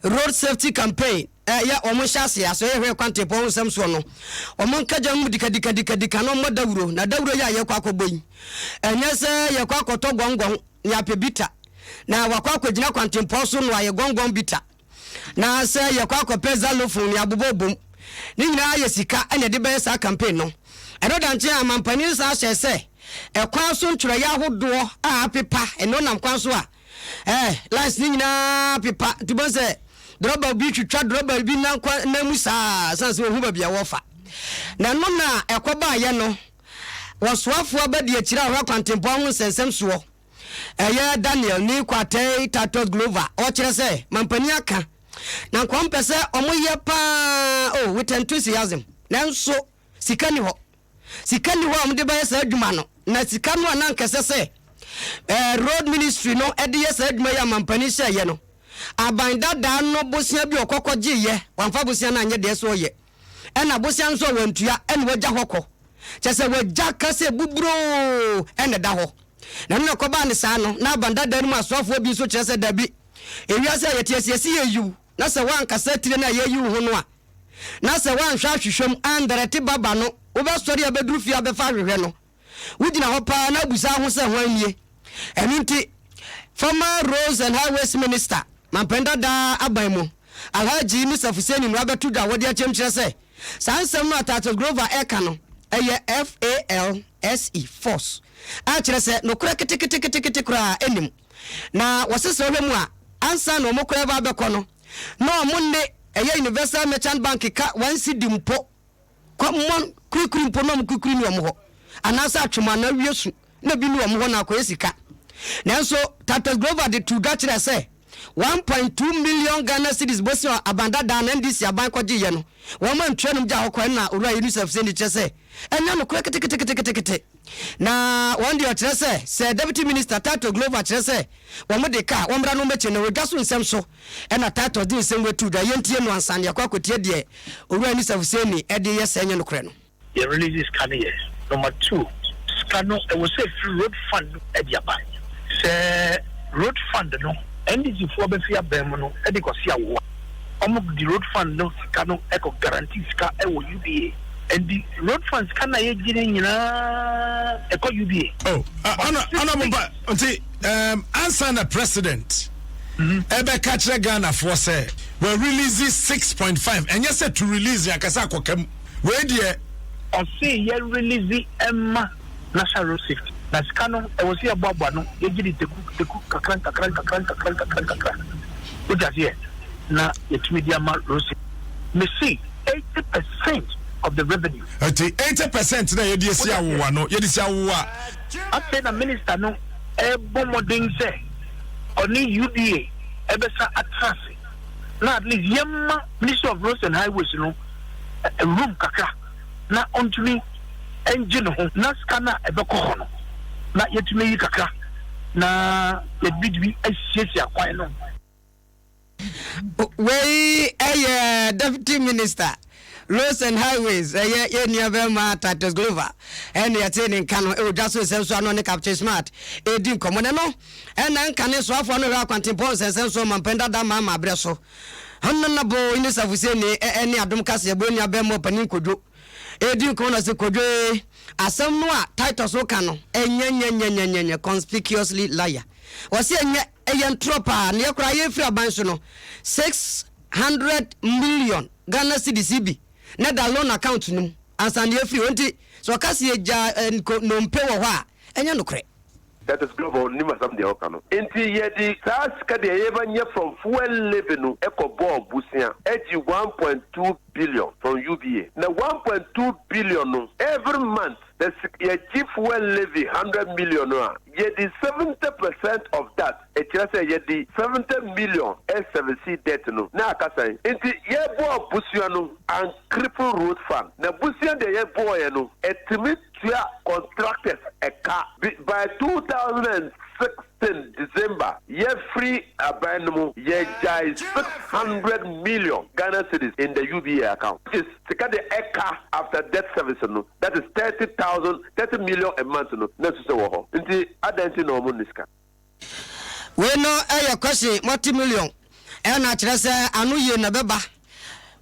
road safety campaign, yɛ wɔn nhyɛ aseɛ asɔeɛ hwɛ kwantempɔn ho nsɛm soɔ no, wɔn nka gya mu dikadikadikadika na wɔmmɔ dawuro. Na dawuro yi a yɛrekɔ akɔbɔ yi, ɛnyɛ sɛ yɛrekɔ akɔtɔ gɔngɔn na yɛapɛ bita na wakɔ akɔgyina kwantempɔn so na wayɛ gɔngɔn bita. Na sɛ yɛkɔ akɔpɛ xylophone ne abobɔ bom, ne nyinaa yɛ sika na ɛde bɛyɛ saa campaign no. Ɛno da nkyɛn a, mampanin no san hyɛɛ sɛ ɛkwan so ntwerɛeɛ ahodoɔ a apepa, ɛno nam kwan so a, eh, lines no nyinaa apepa. Nti wobɛhu sɛ drɔba bi twitwa drɔba bi nan kwan nan mu saa, ɛsiane sɛ wɔhu baabi a wɔrefa. Na ɛno na ɛkɔbaeɛ no, wɔsoafoɔ abadiakyire a ɔhwɛ kwantempɔn ho nsɛnsɛm soɔ, Ɛyɛ Daniel ne Quartey Titus Glover ɔkyerɛ sɛ mampanin aka na nka ɔmpɛ sɛ ɔmo yɛ paa oh with enthusiasm nanso sika nni hɔ. Sika nni hɔ a ɔmo de bɛyɛ saa adwuma no na sika no a na anka ɛsɛ sɛ eh, road ministry no de yɛ saa adwuma yi a mampanin hyɛɛyɛ no aban dadaa no bosea bi ɔkɔ kɔgyeeɛ wamfa bosea no anyɛ deɛ ɛsɛ ɔyɛ ɛna bosea nso a wantua ɛna wagya hɔ kɔ kyɛ sɛ wagya ka sɛ buburoo ɛna ɛda hɔ. Na ɛno na ɛkɔbaa no saa no, na aban dada no mu asoafoɔ bi nso kyerɛ sɛ dabi, ewiase a yɛte ase yi, yɛse yɛyi wo, na sɛ woankasa tire no a yɛayi wo ho no a, na sɛ woanhwɛ ahwehwɛ mu andɛrɛte baba no, wobɛsɔre abɛduru fie abɛfa ahwehwɛ no. Wogyina hɔ paa na abusa ho sɛ hwan nie? Ɛno nti, former Roads and Highways Minister, mampanin dada aban mu, Alhaji Inusah Fuseini no abɛto dwa a wɔde akyɛm kyerɛ sɛ saa nsɛm no a Titus Glover reka no, ɛyɛ FALSE, false, a kyerɛ sɛ nokorɛ keteketekete koraa nni mu. Na wɔse sɛ wohwɛ mu a, ansa na wɔn koraa reba abɛkɔ no, na wɔn ne ɛyɛ Universal Merchant Bank ka one cedi mpo, kɔ mmɔ kurikuri mpo na wɔn kurikuri nni wɔn hɔ, anaasɛ atwom anaa wie su na bi nni wɔn hɔ na akɔyɛ sika. Nanso Titus Glover de too dwa kyerɛɛ sɛ 1.2 million Ghana cedis bosea a aban dadaa no NDC aban kɔgyeeɛ no, wɔn antua nom gyaa hɔ kɔɛ na Owura Yunusaf Seni kyerɛ sɛ ɛnyɛ nokorɛ keteketeketekete. Na wɔn deɛ ɔkyerɛ sɛ sɛ Deputy Minister Tato Glover kyerɛ sɛ wɔn de ka a wɔmmra no mmɛkye no wɔ dwa so nsɛm so ɛna Titus de nsɛm wei too dwa. Yɛntie no ansa na yɛakɔ akɔtie deɛ Owura Yunusaf Seni de yɛ sɛ ɛnyɛ nokorɛ no. Yɛ release sika no yɛ. Number two, sika no ɛwɔ sɛ ɛfiri road fund no ɛde aba. Sɛ road fund no. NDC foɔ bɛfi aban mu no de kɔsi awowa. Wɔn de road fund no sika no kɔ guarantee sika wɔ UBA. Ɛnti road fund sika no a yɛgye no nyinaa ɛkɔ UBA. Oh, honorable mpa nti um, ansa na president ɛbɛka kyerɛ Ghanafoɔ sɛ wɔ release 6.5 ɛnyɛ sɛ to release ankasa akɔka mu wei deɛ. Ɔse yɛ release ɛma National Road Safety na sika no ɛwɔ sɛ yɛboaboa ano yɛgye de teku teku kakra nkakra nkakra nkakra nkakra nkakra wote aseɛ na yɛtumi de ama road safety. Mese 80 percent of the revenue. Ɛti 80 percent na yɛde asi awowa no yɛde si awowa. Afei na minister no ɛrebɔ mmɔden sɛ ɔne UDA ɛbɛsa atena ase na at least yɛmma Ministry of Roads and Highways no room kakra. na ɔntumi ngye ne ho na sika no a ɛbɛkɔ hɔ no na yɛatumi ayi kakra na yɛde de bi asiesie akwan no. Wei yɛ Deputy Minister, Roads and Highways, ɛyɛ yɛn nua bɛrima Titus Glover ɛna yɛtee ne nka no ɛwɔ dwa so nsɛm so ano ne Captain Smart ɛredi nkɔmmɔ na ɛno ɛna nka ne soafoɔ no hwɛ akwantempɔn nsɛnsɛm so ɔmampanin dada Mahama aberɛ so Honourable Inusah Fuseini ne Adom Kaseɛbɔ nua bɛɛma ɔpanin Kojo redi nkɔmmɔ na ɔse Kojo ee, asɛm no a Titus reka no ɛnyɛ-nyɛ-nyɛ-nyɛ-nyɛ conspicuously liar. Ɔse ɛnyɛ, ɛyɛ ntorɔ paa, neɛ koraa yɛrefiri aban so no 600 million Ghana cedis bi na ɛda loan account no mu ansa na yɛfiri hɔ nti sɛ ɔka se yɛgyaa nnompe wɔ hɔ a ɛnyɛ nokorɛ. That is Glover ɔnnim asɛm deɛ ɔka no. Nti yɛde saa sika deɛ yɛba nya from fuel levy no kɔ bɔɔ bosea gye 1.2 billion from UBA. Na 1.2 billion no every month sɛ yɛgye fuel levy 100 million no a yɛde 70 percent of that ɛkyerɛ sɛ yɛde 70 million service debt no na aka sɛn? Nti yɛbɔɔ bosea no an cripple road fund. Na bosea deɛ yɛbɔɔyɛ no ɛtumi tua contractors ɛka bi by 2016 December yɛ firi aban no mu yɛ gyae 600 million Ghana cedis in the UBA account which is sika deɛ ɛka after debt service no that is 30,000 30 million a month no na ɛso sɛ wɔ hɔ nti adan nti na wɔn nni sika. Wei no yɛ question multi million ɛna kyerɛ sɛ ano yie na ɛbɛba.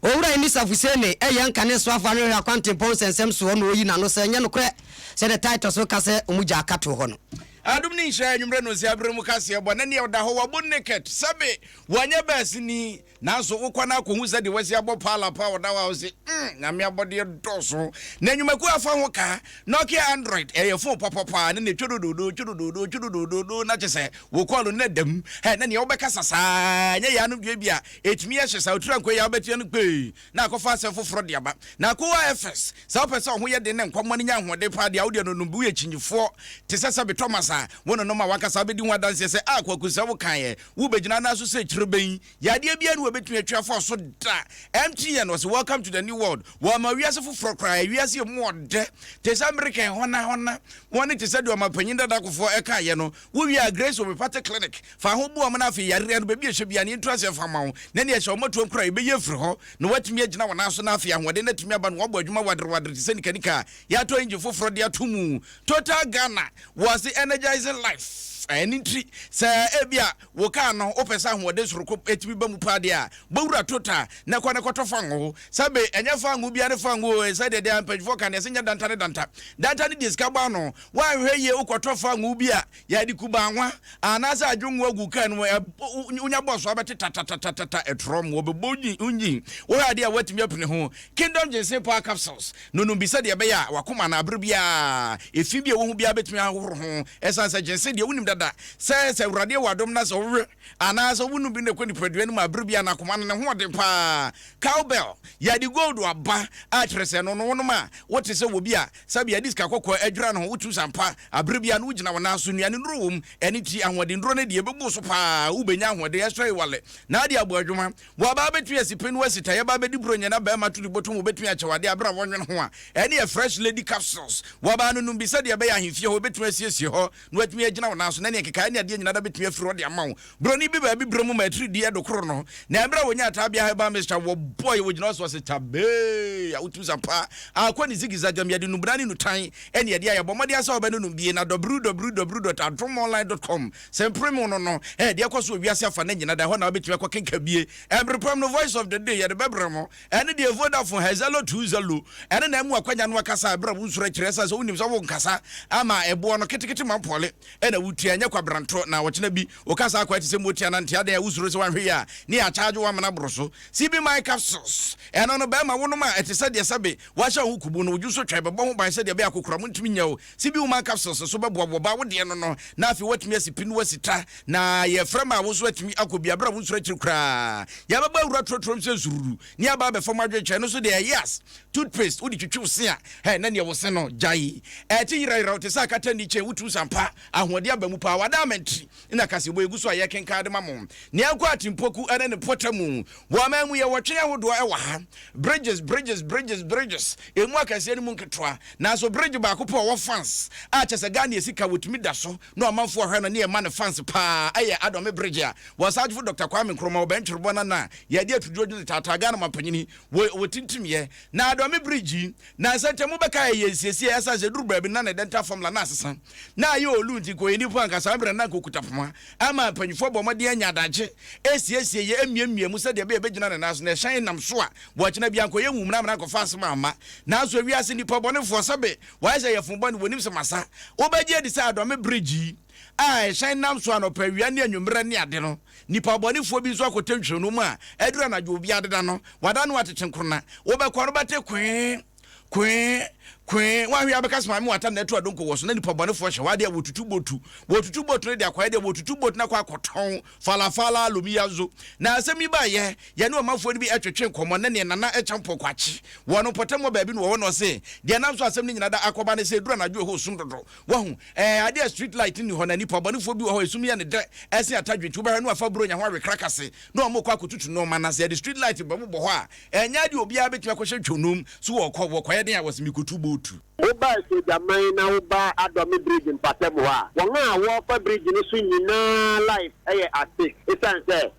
Owura Inisa Fuseni yɛ nkane soafo ahwehwɛ akwantempɔn nsɛnsɛm soɔ na ɔyi n'ano sɛ ɛnyɛ nokorɛ sɛdeɛ Titus ka sɛ wɔn gyaa ka too hɔ no. Adom ne nhyira anwummerɛ no nsia berɛ mu kaseɛ bɔ na nea ɔda hɔ wabɔ naked sɛbe wanyɛ baasini Nanso wokɔ na akɔhu sɛdeɛ wasi abɔ paala pa a ɔda hɔ a wose mm Nyame abɔdeɛ dɔɔso. Na nnwumakuo afa ho ka, Nokia Android ɛyɛ phone papa paa ne ne twodododo twodododo twodododo na kyesɛ wo call no na ɛda mu hɛ na nea wobɛkasa saa nyɛ yɛ anom dua bi a ɛtumi yɛ hye saa otiri ankɔ yi a wobɛtua no kpee na akɔfa asɛm foforɔ de aba. Na Kowa FS sɛ wopɛ sɛ wo ho yɛ den na nkɔmmɔ no nya ahoɔden paa deɛ a wodeɛ no nom bi woyɛ kyinyifoɔ te sɛ sɛbe Thomas a wo nonom a wankasa wobɛdi ho adanseɛ sɛ ah Kwaku sɛ wokaeɛ wobɛgyina anaa so sɛ kyerɛbɛn Yadeɛ biara ni wɔbɛtumi atwi afa so da. MTN wɔse welcome to the new world. Wɔama wiase foforɔ koraa, wiase emu ɔdɛ te sɛ Amerika ɛhɔna hɔna. Wɔne te sɛ deɛ ɔmapanyin dada Kufuor ɛkaeɛ no. Wowie a Grace Homeopathic Clinic fa ho boa wɔn na afei yareɛ no baabi a ɛhyɛ biara no yɛntu aseɛ mfa mma wo. Na nea ɛhyɛ wɔn atuam koraa yɛbɛyi afiri hɔ na woatumi agyina wɔn nan so na afei ahoɔden no atumi aba na wɔabɔ adwuma waderewadere te sɛ nikanika a yɛatɔ engine foforɔ de ato mu. Total Ghana wɔse energizing life. Ɛno nti sɛ ebia Wo kaa no, wopɛ sɛ ahoɔden soroko tumi ba mu paa deɛ a, bɔ wura Total na kɔ na kɔtɔ fangoo. Sɛbe, ɛnyɛ fangoo biara ne fangoo o, sɛdeɛ deɛ mpanyinfoɔ ka no, yɛse nyɛ danta ne danta. Danta no deɛ sika bɔ ano. Woanhwɛ yie wokɔtɔ fangoo bi a, yɛde kubanwa anaasɛ adwongo agu kaa no mu, ɛbɔ, wonya bɔ so a wobɛte tatatatata, ɛtrɔm, wɔbɛbɔ wo nyin. Wohwɛ adeɛ a woatumi apini ho. Kingdom Ginseng Power Capsules no nom bi sɛdeɛ ɛbɛyɛ a w'akoma no abere biara efi bi a ɛwɔ ho biara bɛtumi ahohoro ho. Ɛsiane sɛ ginseng deɛ wonim dada sɛ sɛ Awurade wɔ adom na sɛ wowe anaa sɛ wonom bi na ɛkɔ nipadua no mu a bere biara no akoma no ne ho ɔden paa. Cowbell, yɛde gold aba a kyerɛ sɛ ɛno no wonom a wote sɛ obi a sɛbe yɛde sika kɔkɔɔ adwira ne ho, wotu sampa abere biara no wogyina wo nan so, nnuane nnuro wɔ mu, ɛno nti ahoɔdennuro no deɛ ɛbɛbu wo so paa, wobɛnya ahoɔden extra wale na ade abɔ adwuma. Wɔabaa bɛtumi asi pin wɔ sita yɛbaa bɛdi buronya na bɛɛma to ne bɔtom wɔbɛtumi akyɛ wo adeɛ aberɛ a wɔnwene ho a ɛne yɛ fresh lady capsules wɔabaa no nom bi sɛdeɛ ɛbɛyɛ ahemfie hɔ wɔbɛtumi asiesie hɔ na watumi agyina wo nan so na. na nea nkekaeɛ ne adeɛ nyinaa da bɛtumi afiri hɔ de ama wo. Buroni bi baabi berɛ mu ma atiridii yɛ dokoro no, na ɛberɛ a wɔnyaa Taabea Herbal Mixture wɔbɔeɛ wɔgyina hɔ so ɔse tabee a wotumi sa pa akɔ ne zigizagam yɛde nubena ne nutan ɛne ɛde ayɛ bɔ mmɔden sɛ wobɛnonom bie na www.adomonline.com sɛ mpere mu no no ɛɛ deɛ ɛkɔ so wɔ wiase afa na nyina da ɛhɔ na wobɛtumi akɔ kenka bie ɛmere pam no voice of the day yɛde bɛbrɛ mo ɛne deɛ Vodafone hɛ 020 ɛne na ɛmu akwanya no akasa ɛberɛ wo nsoro akyerɛ sɛ sɛ wonim sɛ wo nkasa ama ɛboɔ no ketekete ma mpɔle ɛna wotua ɛnyɛ kwabranto na ɔkyena bi woka saa akwaɛ te sɛ motia nante adɛn a wosuro sɛ woanhwɛ yie a ne yɛ akyagye wo amena boro so CB my capsules ɛno no bɛɛma wonom a ɛte sɛ deɛ sɛbe woahyɛ wo ho kubu no wodwo so twɛ bɛbɔ ho ban sɛdeɛ ɛbɛyɛ a kokoram ntumi nyɛ wo CB woman capsules nso bɛboa wo ɔbaa wodeɛ no no na afei woatumi asi pi no woasi ta na yɛfrɛ ma wo nso atumi akɔ bi aberɛ a wonsuro akyiri koraa yɛbɛbɔ awura torɔtorɔm sɛ nsururu ne aba abɛfa mu adwenkyerɛ no so deɛ ɛyɛ as Toothpaste wode twitwi wo se a, hɛ na neɛ wo se no gyae. Ɛte yerɛyerɛw te sɛ akata nni kyɛn wotu sampa. Ahoɔden aba mu paa. Wada amantiri na kaseɛbɔ egu so a yɛkenkan de ma mo. Nea ɛnkɔ Atimpoku ne ne mpɔtamu. Wɔ aman mu yɛwɔ twe ahodoɔ ɛwɔ ha. Bridges, bridges, bridges, bridges. Emu akɛseɛ ne mu nketewa. Nanso bridge baako pɛ ɔwɔ fans a kyɛ sɛ Ghana sika wɔtumi da so na ɔmanfoɔ hwɛ no ne ɛma no fans paa ɛyɛ Adɔme Bridge a wɔsagyefo Dɔkta Kwame Nkrumah Ɔbɛntwerebɔ Nana a yɛde atuduro dwene taataa Ghana mampanyini Wɔ wɔtintim yɛ. Na adɔme bridge yi, nansa nkyɛ mobɛka ɛyɛ nsiesie ɛsan sɛ ɛduru baabi no na ne dental formula no asesa. Na ayɛ olu nti nka ɔyɛ nipa anka saa berɛ no na nka ɔkuta poma ama mpanyinfoɔ abɔ mmɔden anya adagye ɛsiesie yɛ ɛmiamia mu sɛdeɛ ɛbɛyɛ ɛbɛgyina ne nan so na ɛhyɛn nam so a wɔakyena bi ankɔyɛ nwumena amena ankɔfa asɛm amma. Nanso ewiase nnipa bɔnefoɔ sɛbe wɔayɛ sɛ yɛfon bɔne wɔnim sɛ masa. Wobɛgye adi sɛ adɔme bridge yi a ɛhyɛn nam so anɔpa awia ne anwummerɛ ne ade no Nnipa bɔnefoɔ bi nso akɔtɛ ntwonoo mu a aduru anadwo obiara deda no, wada no atete nkorona. Wobɛkɔ no wobɛte kwee, kwee, kwee. Woanhwɛ a wobɛka sɛ maame wata na atu adonko wɔ so na nnipa bɔnefoɔ hyɛ hɔ adeɛ a wɔtutu botu. Wɔtutu botu no de akɔyɛ deɛ wɔtutu botu no akɔ akɔtɔn falafala alomiyazo. Na asɛm yi baeɛ, yɛne ɔmanfoɔ no bi twetwe nkɔmmɔ na neɛ Nana Kyampɔn Kwakye wɔ no mpɔtam hɔ baabi na wɔwɔ no ɔse deɛ nam so asɛm no nyina da akɔba ne sɛ ɛduru anadwo ɛhɔ sum dodo. Wahu? Ɛɛ, adeɛ a street light nni hɔ, na nipa bɔnefoɔ bi wɔ hɔ a esum yɛ no dɛ sen atadwe, nti wobɛhwɛ na wafa buronya ho awe krakase na wɔrekɔ akɔtutu nnoɔma, na sɛ yɛde street light bɛbobɔ hɔ a, ɛnyɛ adeɛ a obiara bɛtumi akɔhyɛ ntwonoo mu, so wɔrekɔ, wɔkɔyɛ den a, wɔse mekɔtu bootu. Woba Asuogyaman na woba Adɔme Bridge mpatam hɔ a, wɔn a wɔrefa bridge no so nyinaa life yɛ at stake esiane sɛ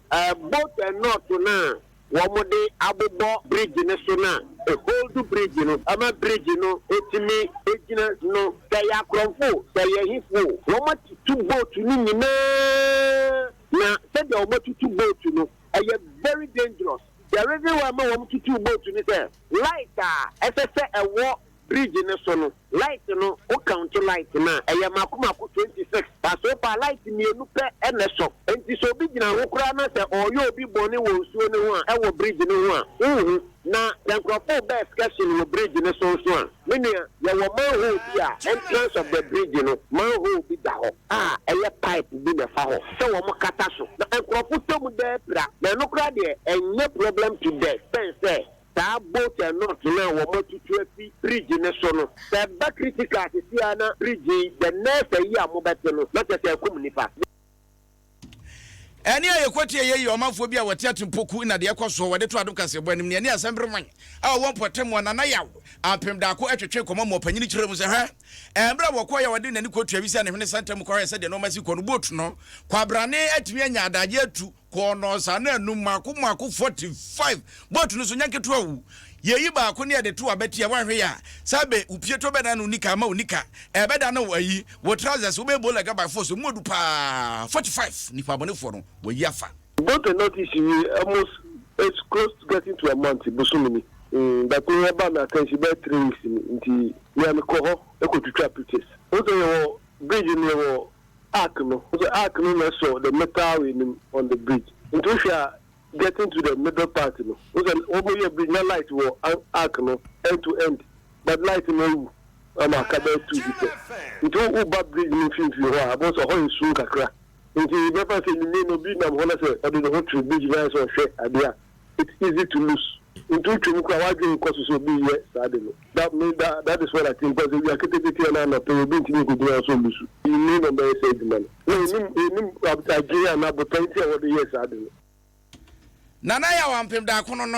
boat and knot no a wɔde abobɔ bridge no so no a ɛholdu bridge no ma bridge no tumi gyina no. Sɛ ɛyɛ akorɔmfo o, sɛ ɛyɛ ahifo o, wɔatutu boat no nyinaa, na sɛdeɛ wɔatutu boat no, ɛyɛ very dangerous. The reason why ma wɔtutuu boat no sɛ, light a ɛsɛ sɛ ɛwɔ Bridge no so no, light no, wo count light no a, ɛyɛ mako mako 26, but so far light mmienu pɛ na ɛsɔ. Enti sɛ obi gyina ho koraa na sɛ ɔreyɛ obi bɔne wɔ nsuo no ho a, ɛwɔ bridge no ho a, wonhu. Na sɛ nkurɔfo reba excursion wɔ bridge no so nso a, me nua, yɛwɔ manhole bi a, entrance of the bridge no, manhole bi da hɔ a ɛyɛ pipe bi na ɛfa hɔ sɛ wɔkata so. Na nkurɔfo tɔ mu daa pira. Na ɛno koraa deɛ, ɛnyɛ problem to the extent sɛ Saa bolt and nut no a wɔatutu afi bridge no so no, sɛ ɛba critical sisi ara na bridge yi, the next ayi a mobɛte no, na kyerɛ sɛ akum nnipa. Ɛnne a yɛkɔtie yei yɛ ɔmanfoɔ bi a wɔte Atimpoku na deɛ ɛkɔ soɔ wɔde to adom kaseɛbɔ anim ne ɛne Asɛmbereman a ɔwɔ mpɔtam wɔ Nana Yaw Apem Daako twetwe nkɔmmɔ ma ɔpanyini kyerɛ mu sɛ hwɛ ɛberɛ a wɔkɔeɛ a wɔde n'ani kɔtua wisa ne hwene santam kɔhwɛɛ sɛdeɛ nnoɔma si kɔ no boat no kwabrane atumi anya adagye atu Kɔɔ nnɔnsa ne anum mmaako mmaako 45 boat no so nyɛ nketewa o. Yɛyi baako ne yɛde to abati a woanhwɛ yɛ a saa bɛ wo pie to bɛdan no nika ama wo nika ɛbɛda no ayi wo trousers wobɛyɛ bolega by force emu odu paa 45 nipa abɔnefoɔ no wɔayi afa. Boat and notice yi almost it's close to getting to a month bosome ni mm but me ɛba me attention bɛyɛ 3 weeks ni nti me a mekɔ hɔ kɔ twitwa pictures wohu sɛ yɛwɔ bridge no yɛwɔ Arc no, wohu sɛ arc no na ɛsɔ the metal wei no mu on the bridge. Nti wohwɛ a getting to the middle part no, wohu sɛ wɔyɛ bridge na light wɔ arc no end to end but light no awu ama aka bɛyɛ two bi pɛ. Nti woba bridge no mfimfini hɔ a, wobɛhu sɛ hɔ yɛ sum kakra. Nti bɛfa sɛ anwummere no obi nam hɔ na sɛ ɔde ne ho twere bridge no ayɛ sɛ ɔhwɛ adeɛ a, it's easy to lose. Nti wotwa mu koraa w'adwene nkɔ so sɛ obi reyɛ saa ade no. That me that that is what I think because awia ketekete anaa anɔpa yi obi ntumi nkogyina hɔ sɛ olusu. Anwummere na ɔbɛyɛ saa adwuma no. Na yɛnnim yɛnnim adwene anaa botae nti a wɔde yɛɛ saa ade no. Nana Yaw Ampem Daako no no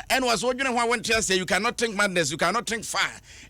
ɛna ɔsɛ wodwene ho a wonte aseɛ, you cannot think madness, you cannot think far.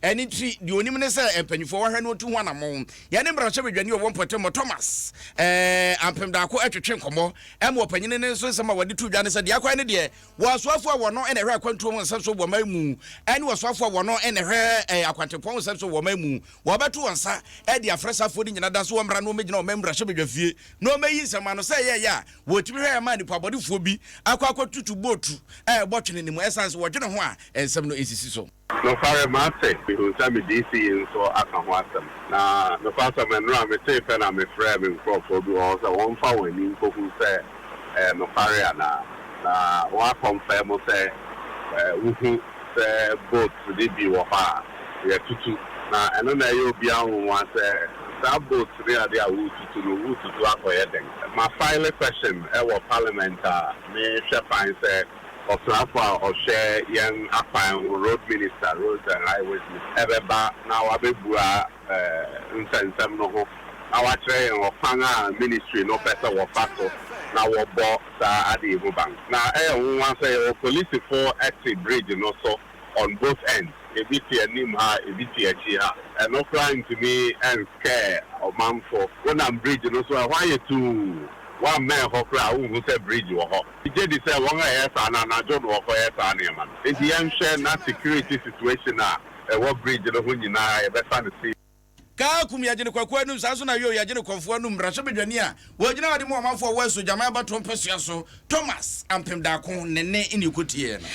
Ɛno nti deɛ onim ne sɛ mpanyinfoɔ wɔhwɛ na wɔtu ho anamɔn. Yɛne mmarahyɛbadwani ɔwɔ mpɔtam hɔ Thomas eh, Ampem Daako ɛtwetwe nkɔmmɔ ɛma ɔpanyini no nso nsɛm a wɔde to dwa ne sɛ deɛ akwan ne deɛ wɔ asoafoɔ a wɔno ɛna ɛhwɛ akwantuo ho nsɛm so wɔ man mu ɛne ɔsoafoɔ a wɔno ɛna ɛhwɛ eh, akwantempɔn ho nsɛm so wɔ man mu wɔbɛto wɔn nsa ɛde afrɛ safoɔ no nyina da so wɔmmra na wɔmmɛgyina ɔman mmarahyɛbadwafie na wɔmmɛyi nsɛm ano sɛ ɛyɛyɛ a Wɔtumi hwɛ ma nnipa bɔnefoɔ bi akɔ akɔtutu bootu a ɛbɔ twene no mu ɛsiane sɛ wɔdwene ho a nsɛm no nsisi so. Nokware, mate, mihu sɛ me DC yi nso aka ho asɛm. Na nokwasɛm, nnora metee pɛ na mefrɛɛ me nkurɔfoɔ bi wɔ hɔ sɛ wɔmfa wɔn ani nkɔhu sɛ ɛyɛ nokware anaa. Na wɔakɔnfɛm sɛ wohu sɛ boat no bi wɔ hɔ a, yɛatutu. Na ɛno na ɛyɛ obiara nwonwa sɛ saa boat ne ade a woretutu no, woretutu akɔyɛ dɛn? Ma file question wɔ parliament a mehwɛ kwan sɛ ɔsoafo a ɔhwɛ yɛn akwan ho, road minister, roads and highways minister, bɛba na wabɛbua nsɛnsɛm no ho na wakyerɛ yɛn ɔkwan a ministry no pɛ sɛ wɔfa so na wɔbɔ saa ade yi ho ban. Na ɛyɛ nwonwa sɛ yɛwɔ polisifo te bridge no so on both ends, ebi te anim ha, ebi te akyi ha. Ɛno koraa ntumi nscare ɔmanfo. Wonam bridge no so a, ɛhɔ ayɛ tuu. Woammɛn hɔ koraa a, wunhu sɛ bridge wɔ hɔ. Migye di sɛ wɔn a ɛyɛ saa no, anadwo na wɔkɔyɛ saa nneɛma no. Enti yɛnhwɛ na security situation a ɛwɔ bridge no ho nyinaa, yɛbɛfa no serious. Kaa kum yɛgyene kwaku anum saa nso na yoo yɛgyene kɔmfoɔ anum mmarahyɛbadwani a wɔgyina hɔ de ma ɔmanfoɔ a wɔwɔ Asuogyaman abatoɔ mpasua so Thomas Ampem Darko ne nne ne ɛkɔtieɛ no.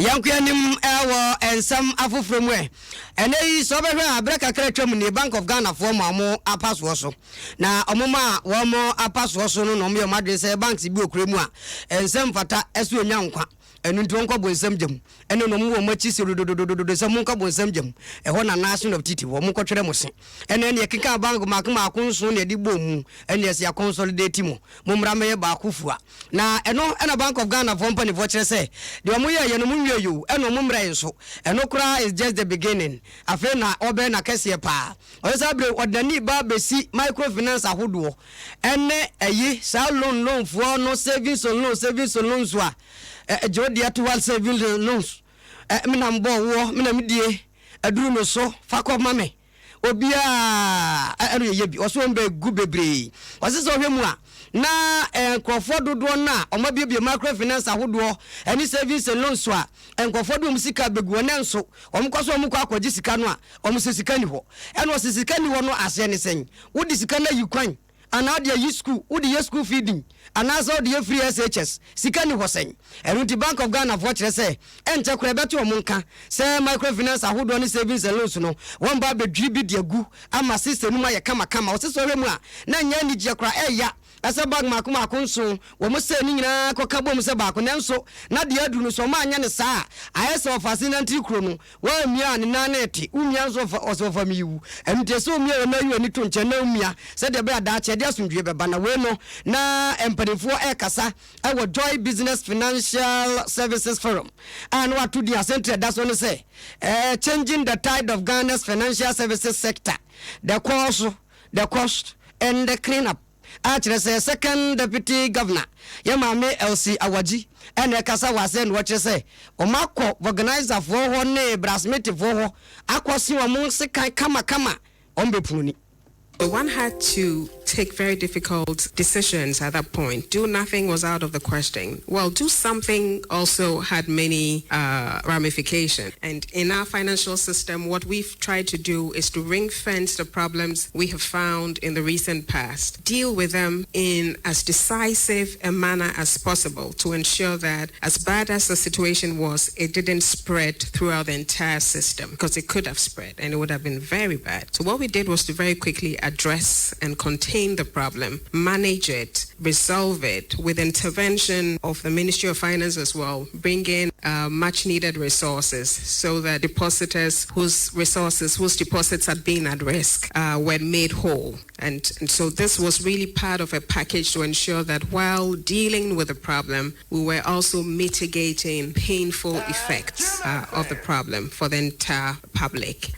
Yɛnkɔ anim wɔ nsɛm afoforɔ mu ɛ. Ɛnnɛ yi sɛ wobɛhwɛ a berɛ kakra atwam nie Bank of Ghana foɔ ma wɔn apasoɔ so. Na wɔn ma wɔn apasoɔ so no na wɔyɛ wɔn adwene sɛ banks bi wɔ kuro mu a ɛnsɛ mfata sɛ ɔnya nkwa. Ɛno nti wɔnkɔ bonsam gya mu. Ɛne na wɔn wɔ wɔn akyi se dodododododo sɛ monkɔ bonsam gya mu. Ɛhɔ na Nation of Titi wɔ, monkɔtwerɛ mo se. Ɛne ɛne yɛkekaa bank mmaako mmaako nson na yɛde bɔɔ mu. Ɛne yɛse yɛakɔnsolidate mo. Mommra mmɛyɛ baako fua. Na ɛno na Bank of Ghana foɔ mpaninfoɔ kyerɛ sɛ deɛ wɔn yɛɛyɛ no wɔn nwieɛ o, ɛna wɔn mmrɛɛ nso. Ɛno koraa is just the beginning. Afei na wɔbɛyɛ no akɛseɛ paa. Ɔsɛ saa berɛ yi ɔde n'ani reba abɛsi microfinance ahodoɔ ɛne ɛyi saa loan loan foɔ no savings on loan savings on loans a Gye wo deɛ to hɔ savings and loans. Me na mebɔɔ woɔ, me na medie, aduru me so, fa kɔ ma me. Obiara ɛno yɛyɛ bi. Ɔso wɔn bɛgu bebree. Ɔse sɛ ɔhwɛ mu a, na nkurɔfoɔ dodoɔ no a wɔabuebue microfinance ahodoɔ ne savings and loans a nkurɔfoɔ de wɔn sika bɛgu hɔ nanso wɔkɔ so wɔkɔ akɔgye sika no a, wɔn sɛ sika nni hɔ. Ɛna ɔse sika nni hɔ no aseɛ ne sɛn? Wode sika no ayi kwan Anaa wode ayi sukuu, wode yɛ school feeding anaasɛ wode yɛ free SHS, sika nni hɔ sɛn? Ɛno nti Bank of Ghana foɔ kyerɛ sɛ ɛnkyɛ koraa ɛbɛto wɔn nka sɛ microfinance ahodoɔ ne savings and loans no wɔn ba abɛdwiri bi de agu ama system no mu ayɛ kamakama. Wɔse sɛ wohwɛ mu a na ɛnyɛ anigyeɛ koraa, ɛya sɛ bank mmaako mmaako nson wɔn sɛe ne nyinaa kɔka bom sɛ baako nanso na deɛ aduru no sɛ wɔn anyɛ no saa a ayɛ sɛ ɔfase nantiri kuro no Woammia a ne nan no rete, womia nso ɔfa, ɔsɛ ɔfa me wu. Ɛno nti ɛsɛ sɛ omia w'ani ayi w'ani to nkyɛn na womia, sɛdeɛ ɛbɛyɛ a daakye ɛde asomdwoeɛ bɛba. Na wei no, na mpanimfoɔ rekasa wɔ Joy Business Financial Services Forum a na wɔato din asɛntire a ɛda so ne sɛ, Changing the Tide of Ghana's Financial Services Sector, The Course, The Cost and the Clean-up. a kyerɛ sɛ Second Deputy Governor yɛ Maame Elsie Awadzi na ɛkasa wɔ ase na ɔkyerɛ sɛ wɔn akɔ Vulcanizer-foɔ hɔ ne Brasmith-foɔ hɔ akɔse wɔn sekan kamakama wɔn bɛpunu ni. One had to take very difficult decisions at that point. Do nothing was out of the question. Well, do something also had many uh, ramifications. And in our financial system, what we've tried to do is to ring fence the problems we have found in the recent past, deal with them in as decisive a manner as possible to ensure that as bad as the situation was, it didn't spread throughout the entire system because it could have spread and it would have been very bad. So what we did was to very quickly address and contain the problem, manage it, resolve it with intervention of the Ministry of Finance as well, bring in uh, much needed resources so that depositors whose resources, whose deposits had been at risk, uh, were made whole. And, and so this was really part of a package to ensure that while dealing with the problem, we were also mitigating painful effects uh, of the problem for the entire public.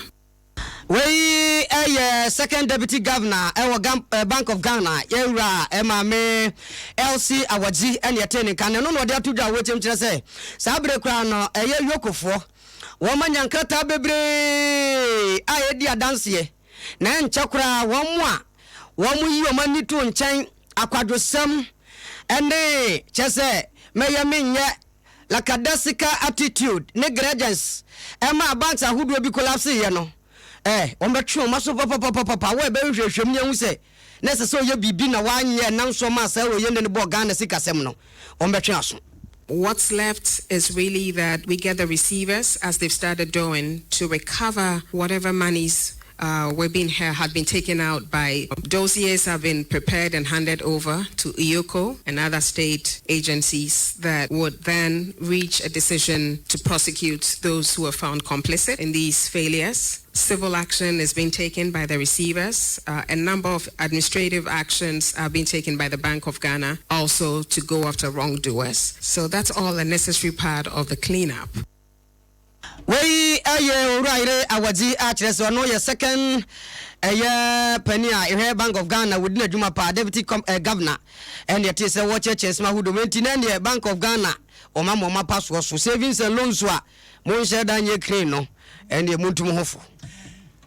Wei yɛ Second Deputy Governor wɔ Bank of Ghana, yɛn wura Maame Elsie Awadzi na yɛtee ne nka. Na ɛno na ɔde ato dwa a wɔkyɛm kyerɛ sɛ saa bere koraa no ɛyɛ Yokofoɔ. Wɔn anya nkrataa bebree a ɛdi adanseɛ na ɛnkyɛ koraa wɔn a wɔn yi wɔn ani to nkyɛn akwadwosɛm ne kyɛ sɛ mɛyɛ menyɛ lackadaisical attitude ne negligence ɛmaa banks ahodoɔ bi collapse yɛ no, eh, wɔbɛtwe wɔn aso papapapapa wɔ ɛbɛyɛ nhwehwɛmu ne ahu sɛ na ɛsɛ sɛ ɔyɛ biribi na wanyɛ ɛnam so ɔmaa saa oyɛ ne no bɔɔ Ghana sikasɛm no, wɔbɛtwe aso. What's left is really that we get the receivers, as they've started doing, to recover whatever monies uh, were being, had been taken out by dossiers have been prepared and handed over to EOCO and other state agencies that would then reach a decision to prosecute those who were found complicit in these failures. Civil action is being taken by the receivers. Uh, a number of administrative actions are being taken by the Bank of Ghana also to go after wrongdoers. So that's all a necessary part of the cleanup. Wei yɛ Owura Ayere Awadzi a kyerɛ sɛ ɔno yɛ second ɛyɛ panin a ɛhwɛ Bank of Ghana wɔdi n'adwuma paa deputy com, eh, governor ɛne ɛte sɛ wɔkyerɛkyerɛ nsɛm ahodoɔ mu nti na ɛneɛ Bank of Ghana wɔma mo ɔma pa soɔ so savings and loans a monhyɛ da nyɛ crane no ɛneɛ montum ho fo.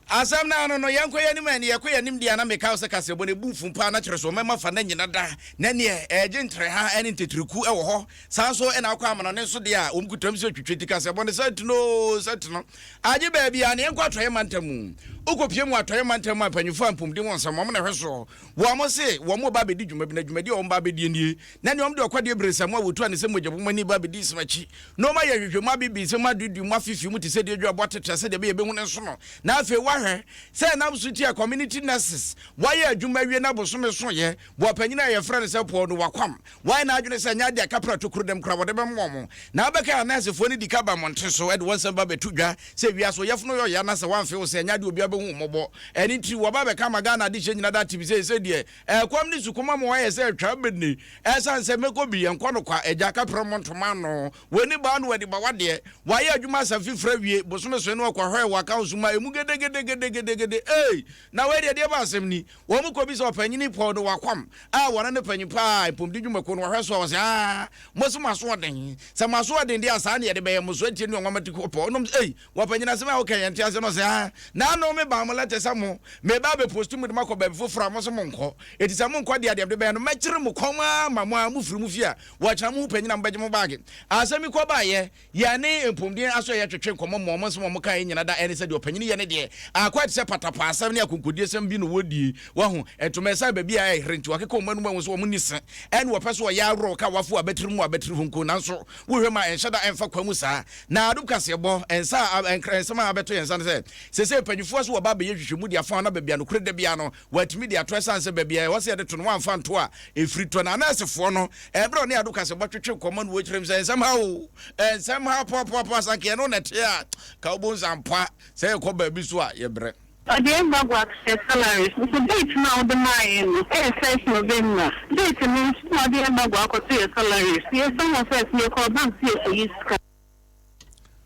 Asɛm no ano no, yɛnkɔ yɛn anim ɛ, ne yɛkɔ yɛn anim deɛ a na meka wo sɛ kaseɛbɔ no ɛbu mfum paa na kyerɛ sɛ ɔmɛma fa na nyina da na neɛ ɛgye ntrɛha ne ntetiriku wɔ hɔ. Saa nso na wokɔ amanɔne nso deɛ a wɔn kutam sɛ twitwi nti kaseɛbɔ no sɛ tino oo sɛ tino agye baabi a ne yɛnkɔ atɔeɛ mantam mu. Wokɔpie mu atɔeɛ mantam mu a mpanyinfoɔ a mpomden wɔ nsɛm wɔn na ɛhwɛ soɔ. Wɔn se wɔn reba abɛdi dwuma bi na dwumadi a wɔn ba abɛdie nie na neɛ wɔn de ɔkwadeɛ beresamu a wɔtu a ne sɛ mogyabomani ba abɛdi nsɛm akyi na wɔn ayɛ nhwehwɛmu abibi nsɛm aduidui mu afeefee mu te sɛ deɛ dwabɔ atetea sɛdeɛ ɛbɛyɛ yɛbɛhu ne nsono na afei wɔahwɛ sɛ ɛnam so ti a community nurses wɔayɛ adwuma awie na bosome soeɛ wɔ panyin a yɛfrɛ no sɛ Paul Nowakwam wɔayɛ n'adwene sɛ ɛnyɛ adeɛ a kapra tokuro dɛm koraa wɔde bɛma wɔn na abɛka a nɛɛsefoɔ no di ka ba mmɔnten so de wɔn nsɛm ba bɛto dwa sɛ wiase ɔyɛfono yɛ ɔya na sɛ wɔamfe wo sɛ ɛnyɛ adeɛ obiara bɛhu wo mmɔbɔ ɛno nti wɔba bɛka ama Ghana adehyɛ nyina da te bi sɛ sɛ deɛ ɛkɔm ne sukɔm ama wɔayɛ sɛ atwa bɛni Ɛsiane sɛ mɛkɔ bi, yɛnkɔ no kwa, Agya kaprɛ mo ntoma ano. W'ani baa no w'ani ba w'adeɛ. W'ayɛ adwuma asa fifire awie, bosome soe no ɔkɔ hwɛɛ wɔ accounts mu a emu gedegedegedegede ei! Na wei deɛ deɛ ba asɛm ni? Wɔn kɔ bisa ɔpanyini Paul no Wakwam a wɔne no panyin paa mpomdi dwumakuo no wɔhwɛ so a wɔse aa mo se mo aso ɔden sɛ mo aso ɔden deɛ a saa ne yɛde bɛyɛ mo so atie ne ɔnwama ti kɔ Paul nom ei Wɔpanyin asɛm a woka yɛnte ase no ɔse aa naano me baa mo lɛtɛ sɛ mo meba abɛ post mo de mo akɔ baabi foforɔ a mo se mo nkɔ eti sɛ mo nkɔ deɛ deɛ mede bɛyɛ no mɛkyere mo kɔn aa ma mo aa mo firi mo fie a wɔkyena mo ho panyin a mo bɛgye mo baage asɛm yi kɔ baayɛ yɛne mpomden aso yɛ twetwe nkɔmɔ mo ɔmo nsɛm ɔmo kaeɛ nyina da ɛne sɛ deɛ ɔpanyin yɛ ne deɛ akɔ ɛte sɛ patapaa asɛm ne akonkodie sɛm bi na wɔdie wahu ntoma ɛsan baabi a ɛyere nti wakeka ɔmo anum ahu sɛ ɔmo ni se ɛne wɔpɛ so ɔyɛ aworɔ ka wafo abatiri mu abatiri ho nko nanso Wohwɛ mu a, ɛnhyɛ da mfa kwan mu saa. Na adom kaseɛbɔ, nsa a, nkra, nsɛm a abɛto yɛn nsa ne sɛ, seesei mpanimfoɔ nso wɔba abɛyɛ nhwehwɛmu de afa ho na baabi a nokorɛ da biara no, wɔatumi de ato ɛsiane sɛ baabi a ɛwɔ sɛ yɛde to no wɔamfa anto a, ɛfiri tɔ. Na anɛɛsefoɔ no, ɛberɛ a ɔne adom kaseɛbɔ twetwe nkɔmmɔ no wɔkyerɛ mu sɛ, nsɛm ha o, nsɛm ha poapoapoa, sɛ anka yɛne wo na ɛte a, ka wobɛhu sɛ ampa sɛ yɛkɔ baabi so a, yɛbrɛ. Ɔde yɛn ba guak yɛ salaries nso date no a wode maa yɛn no ɛyɛ first November date no nso na ɔde yɛn ba gua akɔto yɛ salaries yɛ san wɔ first no yɛkɔɔ bank sɛ yɛkɔyi sika.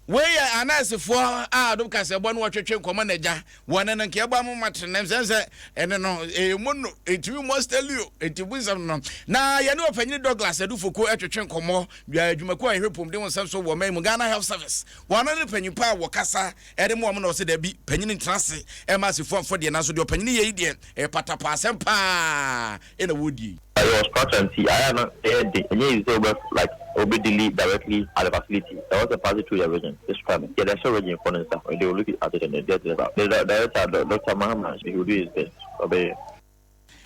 Wei yɛ anɛɛsefoɔ a adom kaseɛbɔ ne wɔtwetwe nkɔmmɔ na agya wɔne no nka ɛbɔ amoma tenam sɛm sɛ ɛne no ɛyɛ mu no ɛtumi mmɔ stelio ɛti bu nsɛm no na yɛne ɔpanyini Douglas Adufoko ɛtwetwe nkɔmmɔ adwumakuo a ɛhwɛ pɔmuden ho nsɛm so wɔ man mu Ghana Health Service wɔn ne panyin pa a wɔkasa Ɛde mmoa mo na ɔse dabi panyini ntena ase ɛma asefua mfɔ deɛ nanso deɛ ɔpanyini yɛ yi deɛ ɛyɛ patapaa asɛm paa ɛna wɔredie yi. Yɛwɔ structure nti ayɛ a na ɛyɛ den ɛnyɛ easy sɛ wobɛ like wobɛ deali directly at the facility ɛwɔ sɛ pass it through the region this time yɛde ahyɛ region foɔ no nsa they will look at it and get it back the director Doctor Mahama he will do his best ɔbɛyɛ.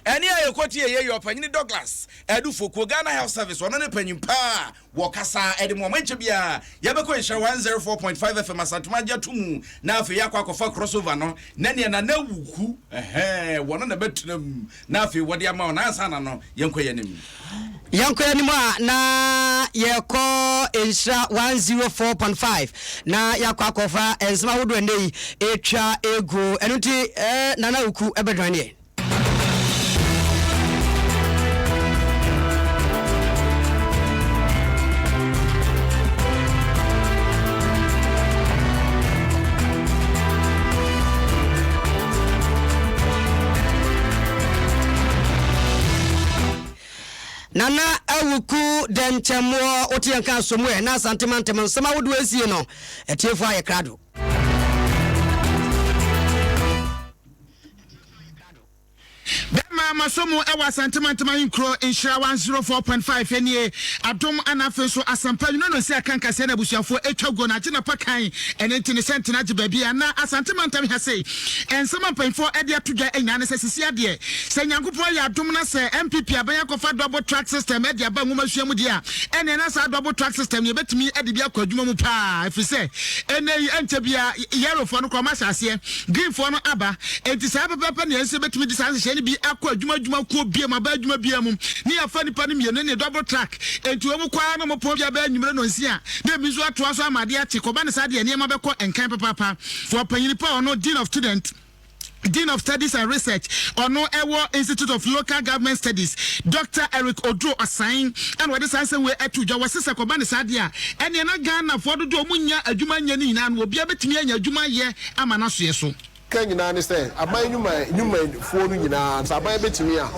Ɛnne a yɛkɔtieeɛ yi yɛ Ɔpanyini Douglas Adu Fokuo, Ghana Health Service, ɔno ne panyin pa a wɔkasa de ma wɔn. Ɛnkyɛ biara yɛbɛkɔ Nhyira 104.5 FM Asantuma agye ato mu na afei yɛakɔ akɔfa crossover no na neɛ Nana Awuku ɛhɛɛ wɔno na bɛtena mu na afei wɔde ama wo na ansa na no yɛnkɔ yɛn anim. Yɛnkɔ anim a na yɛkɔ Nhyira 104.5 na yɛakɔ akɔfa nsɛm ahodoɔ ɛnnɛ yi ɛtwa egu ɛno nti eh, Nana Awuku ɛbɛdwane yɛn. Nana Awuku Dɛnkyɛmmoɔ wote yɛn ka aso mu ɛ na Asante mantam nsɛm ahodoɔ asie no atiefoɔ ayɛ krado. Bɛma maso mu ɛwɔ Asante mantam ahenkuro Nhyira 104.5 nie Adom ana afei nso Asɛmpa nwunu no nsi aka nkaseɛ na abusuafoɔ atwa guo no agye napa kan ɛno nti ne sɛntene agye baabi a na Asante mantam ha sei nsɛm a mpanyinfoɔ ɛde ato dwa nyinaa ne sɛ sisi adeɛ Sɛ Nyankopɔn ayɛ adom na sɛ NPP aban akɔfa double track system de aba nwomasua mu deɛ a, ɛneɛ na saa double track system no yɛbɛtumi de bi akɔ adwuma mu paa ɛfiri sɛ ɛnnɛ yi ɛnkyɛ biara yellow foɔ no koraa wɔahyɛ aseɛ, green foɔ no aba. Enti saa pɛpɛɛpɛ na yɛn nso yɛbɛtumi de saa nhyehyɛeɛ no bi akɔ adwuma adwuma kuo biara mu, aban adwuma biara mu ne yɛafa nnipa no mmienu ne double track. Enti wɔn kɔ ara na wɔpɔn bi abɛyɛ anwummerɛ nnɔnsia na ebi nso atoa so ama adeɛ akye. Kɔba no saa deɛ nneɛma bɛkɔ nkan papaapa. Wɔ panyini pa a ɔno Dean of Student, Dean of Studies and Research, ɔno ɛwɔ Institute of Local Government Studies, Doctor Eric Oduro Osain ɛna ɔde saa nsɛm wei ato dwa. Wɔse sɛ kɔba ne saa deɛ a, ɛneɛ na Ghanafoɔ dodoɔ a wɔn nnya adwuma nyɛ no nyinaa no, obiara bɛtumi anya adwuma ayɛ ama n'asoɛ so. Ka nyinaa ne sɛ aban nnwuma nnwumafoɔ no nyinaa sɛ aban bɛtumi a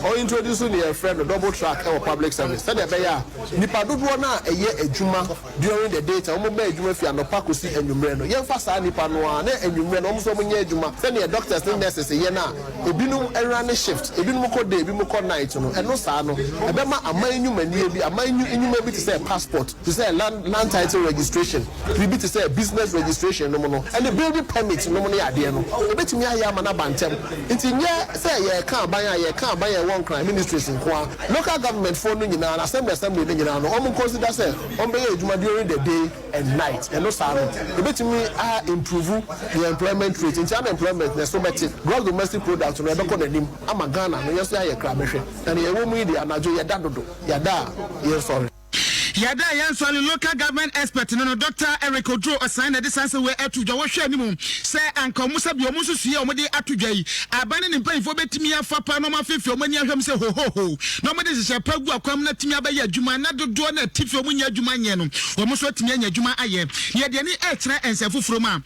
ɔ introduce nea yɛfrɛ no double track wɔ public service sɛdeɛ ɛbɛyɛ a nnipa dodoɔ no a ɛyɛ adwuma During the day time, wɔn bɛ adwuma fi anɔpa kɔsi anwummerɛ no, yɛnfa saa nnipa no ara na anwummerɛ no wɔn nso wɔn nyɛ adwuma sɛdeɛ doctors ne nurses yɛ no a ebinom runne shift, ebinom kɔ day, ebinom kɔ night no, ɛno saa no ɛbɛma aman nnwumanie bi, aman nnwuma bi te sɛ passport, te sɛ land land title registration, biribi te sɛ business registration nom no, ɛne building permit nom ne adeɛ no, ɛbɛtumi ayɛ ama no aba ntɛm. Nti nyɛ sɛ yɛreka aban a yɛreka aban a ɛwɔ Nkran ministries nko ara, local government foɔ no nyinaa no, assembly assembly no nyinaa no, wɔn consider sɛ Wɔn bɛyɛ adwuma during the day and night ɛno saa no ɛbɛtumi a improve yɛn employment rate nti unemployment no ɛso bɛte, gross domestic product no ɛbɛkɔ n'anim ama Ghana no yɛn nso yɛayɛ kra bɛhwɛ na nea ɛwɔ mu yi deɛ anadwo yɛda dodo yɛda a yɛnsɔre. Yɛda a yɛnsɔre Local Government Expert no no Doctor Eric Oduro Osae na ɛde saa nsɛm wei ato dwa. Wɔhwɛ anim sɛ anka wɔn sɛdeɛ wɔn nsusuiɛ a wɔde ato dwa yi aban ne ne mpanyinfoɔ bɛtumi afa paa na wɔafeefee wɔn ani ahwɛ mu sɛ hohoho na wɔde nhyehyɛe pa agu akwan mu na atumi abɛyɛ adwuma na dodoɔ no a atifi wɔn nnya adwuma nyɛ no wɔn nso atumi anya adwuma ayɛ. Na yɛde ani rekyerɛ nsɛm foforɔ mu a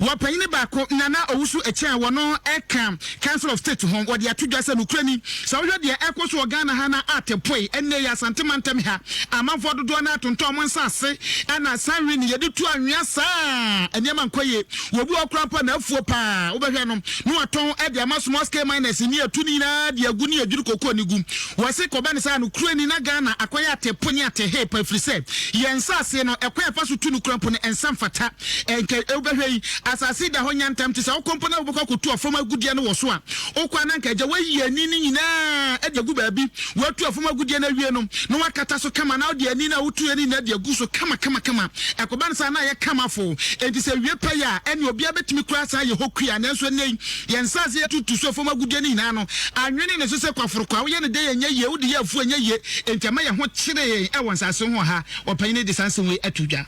wɔ panyini baako Nana Owusu Akyang wɔ no ka Council of State ho wɔde ato dwa sɛ nokorɛ ni sɛ wohwɛ deɛ ɛrekɔ so wɔ Ghana ha na atepoe ɛnnɛ yi Asante mantam ha amanfoɔ dodoɔ no ara tontɔn wɔn nsase ɛna sanwene yɛde tu anwea saa nneɛma nkɔ yie. Obi wɔ hɔ koraa mpo a n'afuo paa wobɛhwɛ no na watɔn de ama small scale miners ne atu ne nyinaa de agu ne adwiri kokoo no gu. Wɔse kɔba no saa no kuro ni na Ghana akɔyɛ ate po ne ate he pa ɛfiri sɛ yɛn nsaase no ɛkwan a ɛfa so tu no kura mpo no ɛnsa mfata. Nka wobɛhwɛ yi asase yi da hɔ nyantam nti sɛ wokɔ mpo na wobɛkɔ akɔtu ɔfam agudeɛ no wɔ so a wokɔ a na nka agya wayi ani no nyinaa de agu baabi watu ɔfam agudeɛ no awie no na wakata so kama na wode ani no a wotuiɛ no nyinaa de agu so kama kama kama. Ɛkɔba no saa na ayɛ kama fo. Enti sɛ ewie pɛyɛ a, ɛnneɛ obiara bɛtumi koraa asan ayɛ hɔ kua. Nanso ɛnnɛ yi, yɛn nsase a yɛtutu so fam agudeɛ no nyinaa no, anwene ne so sɛ kwaforokwa. Woyɛ no dɛn a, ɛnyɛ yie. Wode yɛ afuo a, ɛnyɛ yie. Enti ɛma yɛn ho kyere yɛn wɔ nsase ho wɔ ha. Ɔpanyin yi de saa nsɛm wei ato dwa.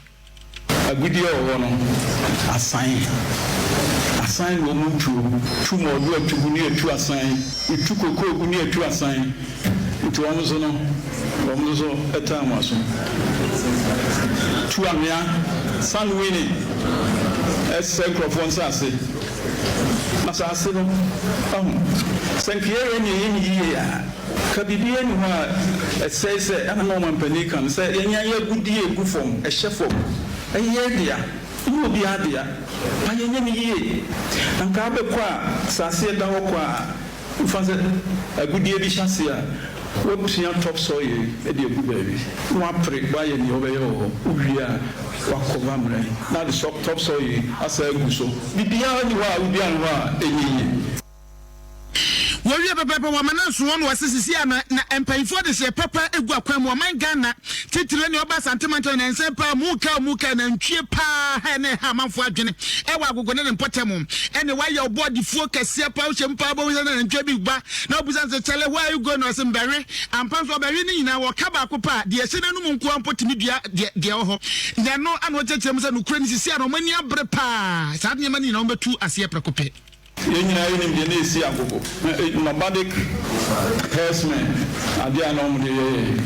Agudeɛ wɔ hɔ no, asan. Asan na wɔn tuo. Tu mɔɔdo atu gu ne atu asan. Tu kokoo gu ne atu asan. Nti wɔn nso no, wɔn nso so taa mo aso. Tu anwea, sand winning, sɛe nkurɔfoɔ nsase. Asase no, wahu, sɛ nka yɛyɛ nea ɛyɛ ne yiye a, ka biribiara nni hɔ a ɛsɛe sɛ, ɛna na ɔmampanin ka no, sɛ yɛnya yɛn agudeɛ a ɛgu fam, ɛhyɛ fam, ɛyɛ yɛn dea, ɛnyɛ obiara dea, ma yɛnyɛ no yie. Na nka abɛkɔ a, asase ɛda hɔ kwa a, Wofa sɛ agudeɛ bi hyɛ ase a, woapia top soil de agu baabi na woapere woayɛ deɛ wobɛyɛ wɔ hɔ. Wowie a, woakɔva mmerɛ na wode top soil asan agu so. Biribiara nni hɔ a wodua no hɔ a ɛnyɛ yie. Wɔwie pɛpɛɛpɛ wɔ amana nso hɔ na wɔse sisi a na na mpanyinfoɔ de hyɛ papa egu akwan mu ɔman Ghana titire nea ɔba Asante mantam na nsɛm paa mu ka mu ka nantwie paa ha na ɛha amanfoɔ adwene ɛwɔ agogo ne ne mpɔtam ɛne wayɛ ɔbɔ adifuo kɛseɛ paa wohyɛ mu paa bɔhu sɛ na nantwie bi ba na wobisa no sɛ kyɛlɛ where are you going ɔse mbɛwe ampa nso ɔbɛwe ne nyinaa wɔka baako paa deɛ ɛhyɛ n'anum nkoa mpo tumi dua deɛ deɛ wɔ hɔ na ɛno ana ɔkyerɛkyerɛ mu sɛ nokorɛ ne sisi a na wɔn ani abere paa saa nneɛma no nyinaa wɔbɛtu aseɛ prɛko pɛ. Yɛn nyinaa yɛnim deɛ na ɛsi agogo na nomadic herdsmen adeɛ a na wɔn de yɛ yɛn.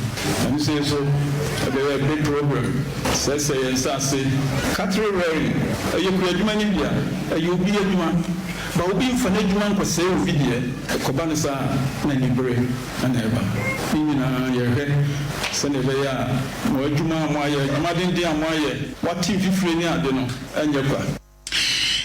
Ɛno sei nso ɛbɛyɛ big problem. Sɛesɛe yɛn nsase. Cattle rearing ɛyɛ kuadwuma no bi a, ɛyɛ obi adwuma. But obi mfa n'adwuma nkɔsɛe obi deɛ. Ɛkɔba no saa a, na anibere na ɛba. Ne nyinaa yɛhwɛ sɛnea ɛbɛyɛ a mo adwuma a moayɛ, adwuma denden a moayɛ, moate mfifire ne ade no, ɛnyɛ kwa.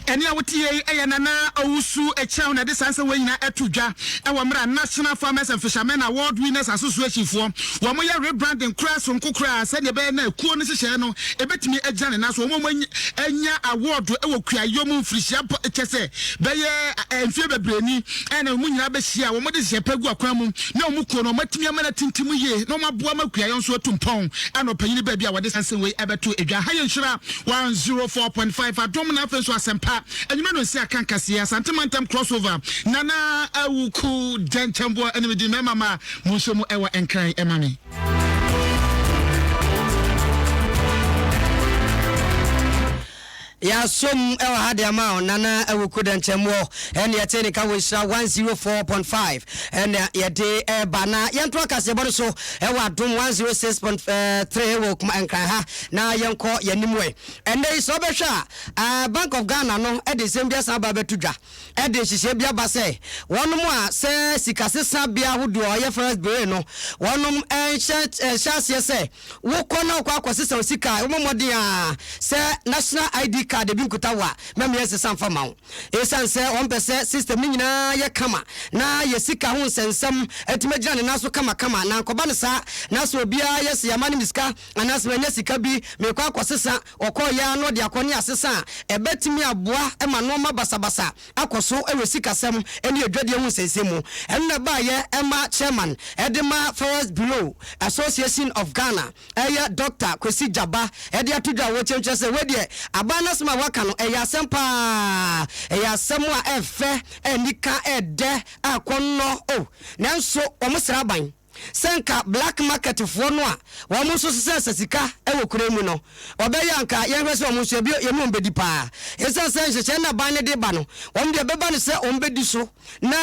Ɛnne a wote yei yɛ Nana Owusu Acheaw na ɛde saa nsɛm wei nyinaa ato dwa wɔ mmerɛ a National Farmers and Fishermen Award Winners Association foɔ wɔn yɛ rebranding koraa soronko koraa sɛdeɛ ɛbɛyɛ na kuo no nhyehyɛeɛ no ɛbɛtumi agyina ne nan so. Wɔn a wɔn anya award wɔ kuayɔ mu mfirihyia kyɛ sɛ bɛyɛ mfeɛ bebree ni ɛna wɔn nyinaa bɛhyia a wɔde nhyehyɛe pa agu akwan mu na wɔn kuo no wɔatumi ama no atintim yie na wɔaboa ma kuayɔ nso atu mpɔn ɛna ɔpanyini baabi a wɔde saa nsɛm wei ɛbɛto edwa ha yɛ nhyira 104.5 adom na afei nso asɛmpa enyima no nsi aka nkaseɛ Asante mantam crossover Nana Awuku Dɛnkyɛmboɔ ɛne me din mɛma ma mo nso mu ɛwɔ nkran ɛma me. Yɛasom wɔ ha de ama wo Nana Awuku Dɛnkyɛmmoɔ ɛne yɛte ne ka wɔ Nhyira 104.5 ɛna yɛde ɛba na yɛnto akaseɛbɔ no so ɛwɔ Adom 106.3 wɔ Kuma Nkran ha na yɛnkɔ yɛnim ɛ. Ɛnnɛ yi sɛ wobɛhwɛ a Bank of Ghana no de nsɛm bi asan aba abɛto dwa ɛde nhyehyɛɛ bi aba sɛ wɔnom a sɛ sikasesa bea ahodoɔ ɛyɛ Forex Bureau no wɔnom nhyɛ nhyɛ aseɛ sɛ Wokɔ na wokɔ akɔsesa wo sika a, wobɔ mmɔden ara sɛ National ID card bi nkuta wo a, mɛma yɛnsesa mfa mma wo. Esiane sɛ wɔmpɛ sɛ system no nyinaa yɛ kama na yɛ sika ho nsɛnsɛm atumi agyina ne nan so kamakama, na ankɔba no saa na sɛ obiara yɛ sɛ yɛama no me sika anaasɛ manya sika bi merekɔ akɔsesa, ɔkɔeɛ ara na ɔde akɔ ne asesa a, ɛbɛtumi aboa ma nnoɔma basabasa akɔ so wɔ sikasɛm ne adwadie ho nsɛnsɛm mu. Ɛno na ɛbaeɛ ma Chairman de ma Forex Bureau Association of Ghana ɛyɛ Dɔkta Kwesi Gyaba de ato dwa a wɔkyerɛkyerɛ sɛ wei deɛ aban no asɛm a waka no ɛyɛ asɛm paa, ɛyɛ asɛm a ɛfɛ, anika, ɛdɛ, akɔnnɔ oh nanso wɔsrɛ aban. Sɛ nka black market foɔ no a wɔn nso sesɛsɛ sika wɔ kuro yi mu no wɔbɛyɛ a nka yɛnhwɛ sɛ wɔn nso ebi yɛne wɔn bɛdi paa. Ɛsiane sɛ nhyehyɛɛ no aban no de ba no wɔn deɛ ɛbɛba no sɛ wɔn bɛdi so na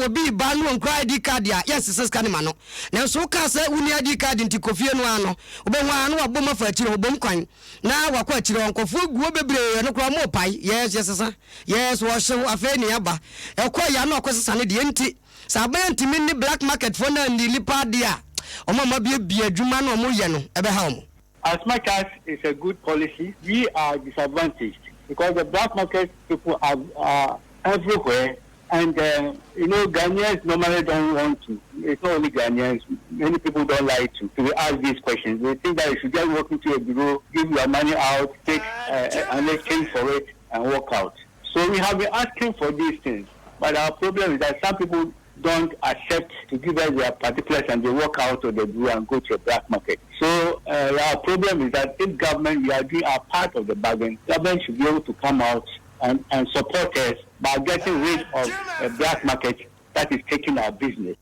obi reba no ɔnkura ID card a yɛnsesa sika no ma no. Nanso wokaa sɛ wonni ID card nti kɔ fie no ara no wobɛhu ara na wabom afa akyire hɔ bom kwan na wakɔ akyire hɔ nkurɔfoɔ gu hɔ bebree ɛno koraa wɔn repae yes yɛsesa yes wɔhyew afei ne aba ɛkɔ yɛ ano akɔsesa no deɛ nti Sɛ aban antumi ne black market foɔ no andiili paa deɛ a, wɔn a wɔabiebie adwuma no a wɔyɛ no, ɛbɛha wɔn. As much as it's a good policy, we are disadvantaged because the black market people are, are everywhere and uh, you know Ghanaians normally don't want to. It's not only Ghanaians, many people don't like to, to be asked these questions. They think that you should just walk into a bureau, give your money out, take uh, an exchange for it and walk out. So we have been asking for these things, but our problem is that some people don't accept to give us their particulars and they walk out of the bureau and go to the black market. So uh, our problem is that if government, we are doing our part of the bargain, government should be able to come out and, and support us by getting rid of the black market that is taking our business.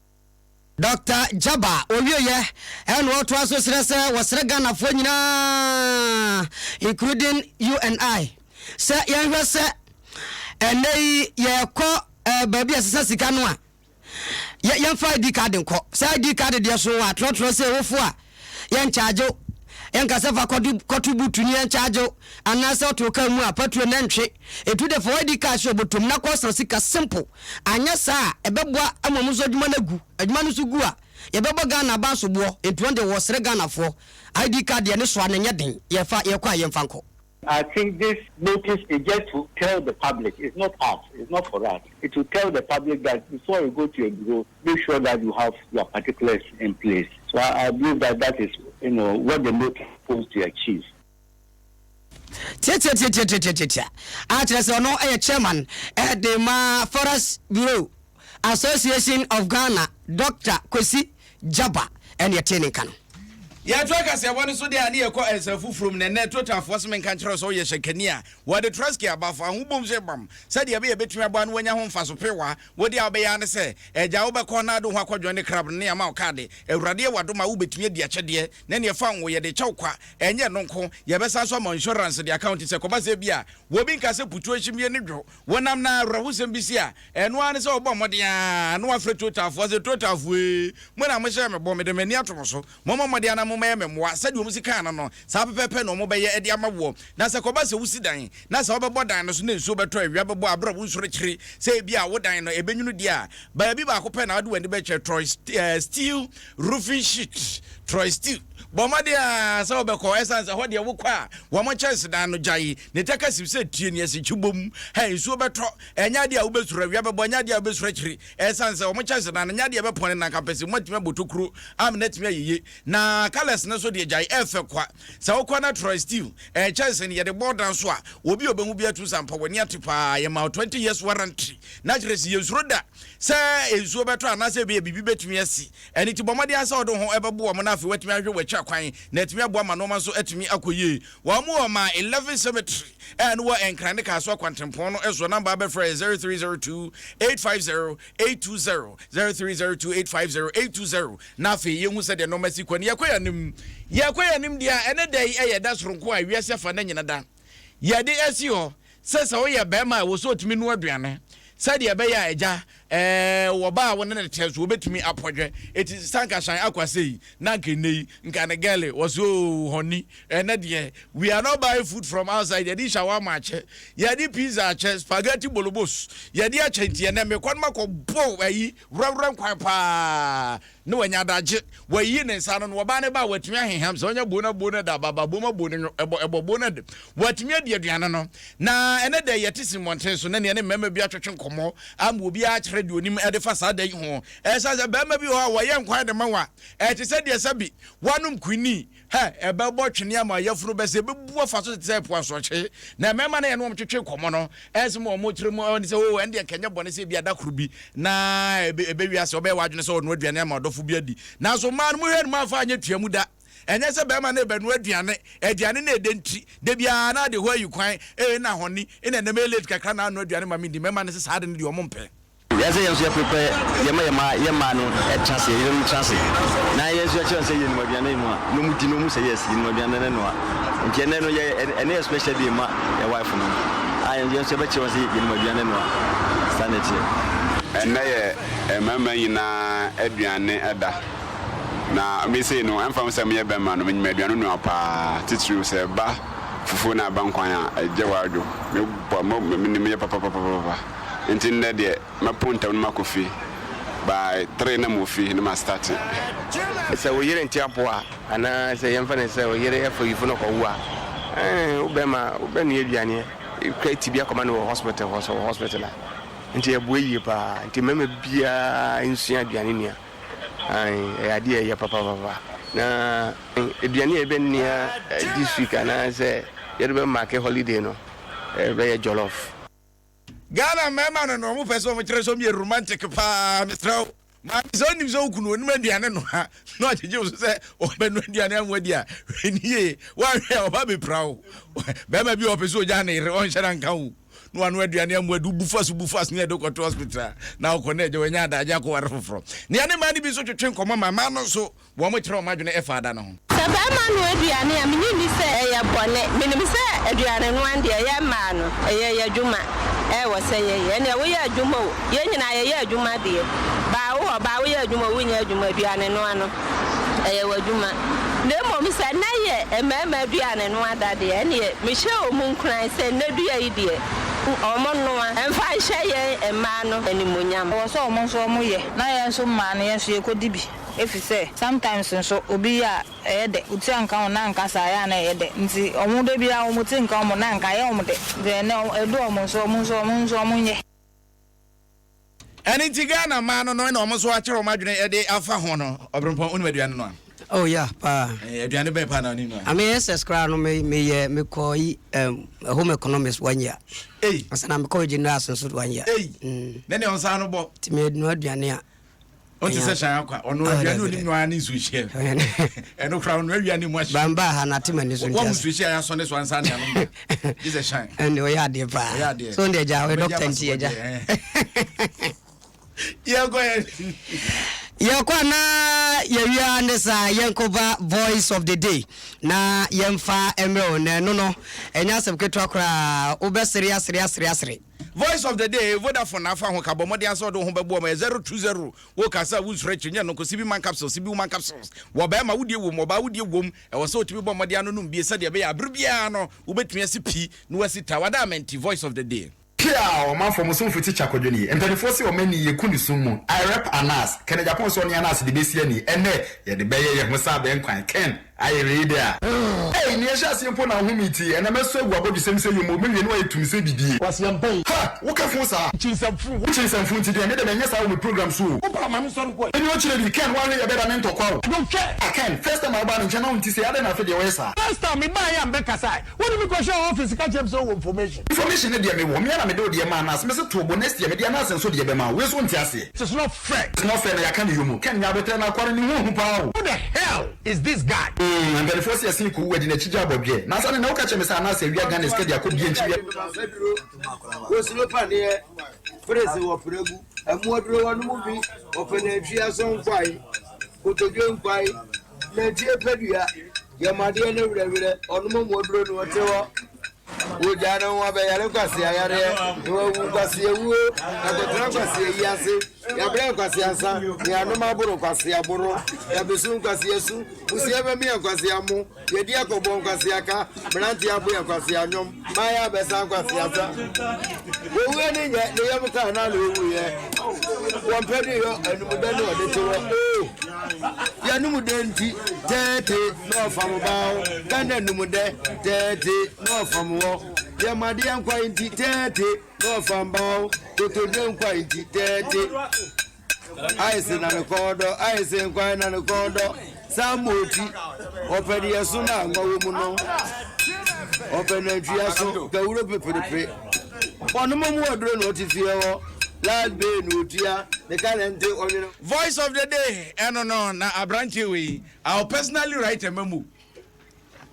Dɔkta Jaba ɔwieɛ ɛna ɔtoa so srɛ sɛ wɔsrɛ Ghanafoɔ nyinaa including you and I sɛ yɛnhwɛ sɛ ɛnɛ yi yɛkɔ eh, baabi a ɛsesa sika no a yɛmfa ID card nkɔ sɛ ID card deɛ so a trɔtrɔ sɛ wofo a yɛnkyagye wo yɛnka sɛ fa kɔdo kɔto butu ne yɛnkyagye wo anaasɛ ɔto kaa mu a patro na ntwe ɛtu de fa ID card hyɛ ɔbɔtom na kɔsa sika simple anyɛ saa a ɛbɛboa ama ɔmo nso adwuma no agu adwuma no nso gu a yɛbɛbɔ Ghana aban soboɔ nti wɔn deɛ wɔsrɛ Ghanafoɔ ID card deɛ ne soa no nyɛ den yɛfa yɛkɔ a yɛmfa nkɔ. I think this notice is just to tell the public. It's not us. It's not for us. It will tell the public that before you go to a bureau, make sure that you have your particulars in place. So I, I believe that that is, you know, what the notice is supposed to achieve. Tiatiatiatiatiatia a kyerɛ sɛ ɔno yɛ chairman de ma Forest Bureau Association of Ghana Doctor Kwesi Jaba ɛne ɛtee ne nka no. Yɛtoa kaseɛbɔ no so deɛ a ne yɛkɔ nsa foforɔ mu na ɛnnɛ Totalfoɔ se menka nkyerɛ wo sɛ woyɛ hyɛnkani a wɔde Trusky aba fa ho bom sɛ bam sɛdeɛ ɛbɛyɛ ɛbɛtumi aboa no woanya ho mfaso pewa. Wo deɛ a wobɛyɛ ara ne sɛ agya wobɛkɔ na ade wo ho akɔ joine club no ne ama wo kaade. Awurade yɛ w'adom a wobɛtumi adi akyɛdeɛ na neɛ fa ngo yɛde kyɛ wo kwa. Ɛnyɛ ɛno nko, yɛbɛsan nso ama wo insurance de aka ho nti sɛ ɛkɔba sɛ ebia obi nka sɛ putuo nhyemie ne dwo wonam na awerɛhosɛm bi si a, ɛno ara ne sɛ wobɔ mmɔden ara na woafrɛ Totalfoɔ sɛ, Totalfoɔ ee, mo na mohyɛɛ me bɔ, mede m'ani ato mo so. Mommɔ mmɔden ara na mommɛyɛ me mmoa. Sɛdeɛ wɔn si kaa no no, saa pɛpɛɛpɛ na wɔbɛyɛ de ama woɔ. Na sɛ ɛkɔba sɛ wosi dan, na sɛ wobɛbɔ dan no so na nsuo bɛtɔ, awia bɛbɔ a, berɛ a wonsuro akyire sɛ ebia wo dan no ɛbɛnwunu deɛ a, baabi baako pɛ na wode w'ani bɛkyerɛ, Troy Steel Roofing Sheet, Troy Steel. Bɔ mmɔden ara sɛ wobɛkɔ, ɛsiane sɛ hɔ deɛ wokɔ a, wɔn nkyɛnsedan no gyae ne takasim sɛ tie nea asikyi bom. Hɛ, nsuo bɛtɔ, ɛnyɛ adeɛ a wobɛsuro, awia bɛbɔ, ɛnyɛ adeɛ a wobɛsuro akyire, ɛsiane sɛ wɔn nkyɛnsedan no nyɛ adeɛ a ɛbɛpɔne na anka mpɛsɛ mu atumi abɔ tokuro amena atumi ayɛ yie. Na colours no nso deɛ gyae, ɛyɛ fɛ kwa. Sɛ wokɔ na Troy Steel nkyɛnse no yɛde bɔ dan so a, obi a ɔbɛhu biara tumi sɛ ampa w'ani ate paa. Yɛma wo 20 years warranty, na kyerɛ sɛ yɛnsuro da sɛ nsuo bɛtɔ anaasɛ ebia biribi bɛtumi asi. Ɛno nti bɔ mmɔden ara sɛ wode wo ho bɛbo wɔn na afei woatumi ahwehwɛ w'akyi akwan na atumi aboa ma nnoɔma nso atumi akɔ yie. Wɔn wɔ ma 11 Cemetery a ɛno wɔ Nkran ne Kasoa kwantempɔn no soɔ. Number a bɛfrɛ yɛ 0302 850 820, 0302 850 820 na afei yɛhu sɛdeɛ nnoɔma si kɔ no. Yɛkɔ yɛn anim, yɛkɔ yɛn anim deɛ a ɛne da yi ɛyɛ da soronko a wiase afa no nyina da. Yɛde asi hɔ sɛ sɛ woyɛ barima a ɛwɔ sɛ ɔtumi noa aduane sɛdeɛ ɛbɛyɛ a agya ɛɛ wɔ ba a wo ne no teɛ so wɔbɛtumi apɔdwɛ. Eti sanka shan akwa sei na anka ɛnnɛ yi nka ne gɛle wɔ so oo hɔni ɛnɛ deɛ we are not buying food from outside yɛde shawarma akyɛ yɛde pizza akyɛ spaghetti bolobos yɛde akyɛ nti ɛnɛ mekɔ no makɔ bɔ ayi wurɛwurɛ nkwan paa Ne wanya adagye, wayi ne nsa ano no, ɔbaa no ba a, watumi aheham, sɛ ɔnya buo na buo no da, baba buo ma buo no nwo, ɛbɔ, ɛbɔ buo no de, watumi adi aduane no. Na ɛnɛ da yi, yɛte si mmɔnten so, na nea ne mmarima bi atwetwe nkɔmmɔ ama obiara akyerɛ deɛ onim de fa saa da yi ho. Ɛsiane sɛ barima bi wɔ hɔ a wɔyɛ nkwan de ma wo a, ɛte sɛ deɛ sɛbi woanom quinine. Hɛ! Ɛbɛbɔ twene ama yafunu bɛ sɛ ɛbɛbu afa so te sɛ ɛpo asorɔkye. Na mmarima no a yɛne wɔn twetwe nkɔmmɔ no, ɛsɛ ma wɔkyerɛ mu ne sɛ, Oo, ɛnde anka ɛnyɛ bɔne sɛ ebia da koro bi na ɛbɛwie ase wobɛyɛ w'adwene sɛ ɔnoa aduane ama ɔdɔfo bi adi. Nanso mmaa no, mohwɛ no moamfa anyɛ tua mu da. Ɛnyɛ sɛ barima no rebɛnoa aduane, aduane no ɛdɛ nti, da biara na ade hɔ ayi kwan, ee na hɔne, na ɛnnɛ mɛyɛ late kakra na anoa aduane ma mendi. Mmarima no se saa ade no deɛ wɔmpɛ. Yɛn sɛ yɛn nso yɛprepare yɛma yɛn mma yɛn mmaa no tra ase yɛn yerenom tra ase na yɛn nso yɛkyerɛ wɔn sɛ yɛnim aduane noa na wɔn di na wɔn hu sɛ yes yɛnim aduane no noa nti ɛnɛ no yɛ ɛnɛ yɛ special day ma yɛn wife no a yɛn nso yɛbɛkyerɛ wɔn sɛ yɛnim aduane noa saa na ɛteɛ. Ɛnnɛ yɛ mmarima nyinaa aduane da. Na me sei no, ɛmfa ho sɛ meyɛ bɛrima no, menim aduane noa paa, titiriw sɛ ɛba fufuo ne abankwan a, ɛgye w'adwo. Mebɔ, menim yɛ papapapapa. Nti ndɛ deɛ mɛpon ntɛm na makɔ fie by tre na mewɔ fie na ma starte. Sɛ wo yere nte apɔ a, anaa sɛ yɛmfa no sɛ wo yere afa yifunu na ɔkɔwo a, ɛɛ, wo bɛrima, wobɛnoa aduane, kura ti bi akɔma no wɔ hospital hɔ, sɛ ɔwɔ hospital a. Nti ɛboa yie paa. Nti mmarima biara nsua aduane nua. Ae, ɛyɛ adeɛ a ɛyɛ papapapa. Na aduane a yɛbɛnoa this week anaasɛ yɛde bɛmaake holiday no, ɛbɛyɛ jollof. Ghana mmarima no na wɔn pɛ sɛ wɔn kyerɛ sɛ wɔn yɛ romantic paa mesrɛ wo maame sɛ onim sɛ okunu onim aduane noa na ɔgyegye wo so sɛ ɔbɛnoa aduane ama adi a hwɛ ni yie woanhwɛ a ɔba bɛpira wo bɛrima bi a ɔpɛ sɛ ɔgya ne yere ɔnhyɛ da nka wo na wano aduane ama adi wobu fa so bu fa so ne ɛde kɔto hospital a na wokɔ na agya wanya adagye akɔware foforɔ nea ne mmaa no bi nso twetwe nkɔmmɔ ma mmaa no nso Wɔkyerɛ wɔn adwene ɛfa ada no ho. Sɛ barima noa aduane a, minnye nni sɛ ɛyɛ bɔne. Minim sɛ aduanenoa deɛ, yɛn mmaa no, ɛyɛ yɛn adwuma a ɛwɔ sɛ yɛyɛ. Ɛnneɛ woyɛ adwuma o, yɛn nyinaa yɛyɛ adwuma deɛ. Baa wowɔ ɔbaa, woyɛ adwuma o, wonyɛ adwuma o, aduanenoa no, ɛyɛ w'adwuma. Na mmom sɛ nnɛ yɛ mmarima aduanenoa da deɛ, ɛnneɛ mehyɛ wɔn nkuran sɛ nnɛ dua yi deɛ, wɔnnoa mfa nhyɛ yɛn mmaa no animuonyam. Ɛwɔ sɛ wɔn nso wɔyɛ, na yɛn nso mmaa no, yɛn nso yɛkɔdi bi. Efisɛ sometimes nso obi yɛ a ɛyɛ dɛ, wo ti anka wo nan anka saa ɛyɛ a na ɛyɛ dɛ nti ɔmo da biara ɔmo ti nka ɔmo nan nka ɛyɛ ɔmo dɛ nti ɛnɛ ɛdu ɔmo nso ɔmo nso ɔmo nso ɔmo nyɛ. Ɛno nti Ghana mmaa no no na wɔn nso akyerɛ wɔn adwene de afa ho no. Ɔbrempɔn, wonim aduane noa? Oh yeah, paa. Eh, aduane bɛn paa na wonim noa? I mean SS koraa no me meyɛ mekɔ yi um, home economics one year. Ei. Ansa na mekɔ general nso one year. Ei. Ne nea ɔnsa ano bɔ. Nti menoa aduane a. Ɔte sɛ hyɛn akwa ɔno ah, aduane onim no ara ne nsuo hyɛ ɛno kora ɔno awia ne mu ahye bamba ha na te m'ani so nti nsuo hyɛ ayasɔ ne so ansa ne anom gye sɛ hyɛn ɛne ɔyɛ adeɛ paa ɔyɛ adeɛ so ndeɛ gya ɔyɛ dɔkta nti agya yɛkɔ yɛ yɛkɔ anaa yɛwia ne saa yɛnkɔba voice of the day na yɛmfa mmerɛ wo na ɛno no ɛnyɛ asɛm ketewa koraa wobɛsere asere asere asere. Voice of the day, Vodafone na afa ho ka bɔ mmɔden asɛ ɔde wo ho bɛboɔ ma yɛ 020 wo kasa a wonsuro akyiri nyɛ no nko CB man capsules CB woman capsules wɔ bɛrima wodie wom ɔbaa wodie wom ɛwɔ sɛ wotumi bɔ mmɔden ano nom bie sɛdeɛ ɛbɛyɛ a bere biara no wobɛtumi asi pi na wasi ta wada amɛnti voice of the day. Pia ɔmanfoɔ mo somfo tikya Kwadwo nie. Mpaninfoɔ se ɔma ni yɛku no sum mu. I rep Anas. Ken Agyapong se ɔne Anas de bɛsi ani. Ɛnnɛ yɛde bɛyɛ yɛn ho sɛ abɛnkwan. Ken ayɛ wei de a. Ei nea ɛhyɛ aseɛ mpo na ahome ti. Ɛnnɛ mɛsɔ agu abɔdwesɛm sɛ yom o, mɛwie na wayɛ tumm sɛ bidie. Kwaseampa yi. Ha! Wo ka fo saa? Kyinsɛmfo. Wo kyinsɛmfo nti deɛ, me deɛ mɛnyɛ saa wɔ me program so o. Wo ba ma me nsɔre nkɔ ɛ. Ɛnni ɔkyerɛ bi, Ken woanhwɛ yɛ bɛda me ntɔkwa o. Adwo hwɛ! Ah Ken, first time a wobaa me nkyɛn na wonte sei, adɛn na afei deɛ woyɛ saa? First time me baeɛ a mebɛkasae, Wo de me kɔ hyɛɛ office ka kyerɛ me sɛ wowɔ information. Information no deɛ me wɔ, me ara na mede wo deɛ maa nurse, mese too bo next year mede anurse nso deɛ bɛma wo, wei nso wonte aseɛ. It is not fair. It's not fair na yɛaka no yomo. Ken nya aboterɛ na akoa no ne ho hu paa o. Who the hell is this guy? Umm mpanifoɔ se ɛsene kowu adi nakyi gya abɔdweɛ. Nansa ne nɛ woka kyerɛ me sɛ anurse awia Ghana sika de akɔ bie nkyi wia. Wosuro paneɛ, perese wɔ prɛgu, ɛmoa duro wɔnom bi, wɔpɛ nantwie asɔ nkwae, kotodwe nkwae. Nantwie pɛ dua, yɛmadeɛ ne werɛwerɛ, ɔnom mmoaduro na ɔte hɔ. Wogyaa ne ho abɛyare nkwasea yareɛ, na wawu nkwasea wuo, akɔtena nkwasea yi ase. Yɛabrɛ nkwasea nsa, na yɛanom aboro nkwasea boro, yɛabesu nkwasea su, busua bɛmea nkwasea mo. Yɛdi akɔbɔ nkwasea ka, mmeranteɛ aboyɛ nkwasea nnwom, mmayewa abɛsa nkwasea sa. Owuo ne nyɛ, ne yam kaa na na owuiɛ. Wɔmpɛ de yɔ, anumdɛ ne ɔde te hɔ. Oh, yɛnumdɛ nti, tɛɛte na ɔfam baa ho. Ghana anumdɛ, tɛɛte na ɔfam hɔ. Yɛmadeɛ nkwae nti, tɛɛte na ɔfam baa ho. Kotodwe nkwae nti, tɛɛte. Ayɛ se na ne kɔn dɔ, ayɛ se nkwan na ne kɔn dɔ. Saa mmooti, ɔpɛ deɛ ɛso na anwa wɔ mu no. Ɔpɛ nantwi aso, kawuro peperepe. Ɔnom mu aduro na ɔte fie hɔ. Last bay na otua, ne ka na nte ɔnwene. Voice of the day ɛno no na abranteɛ wei I will personally write a memo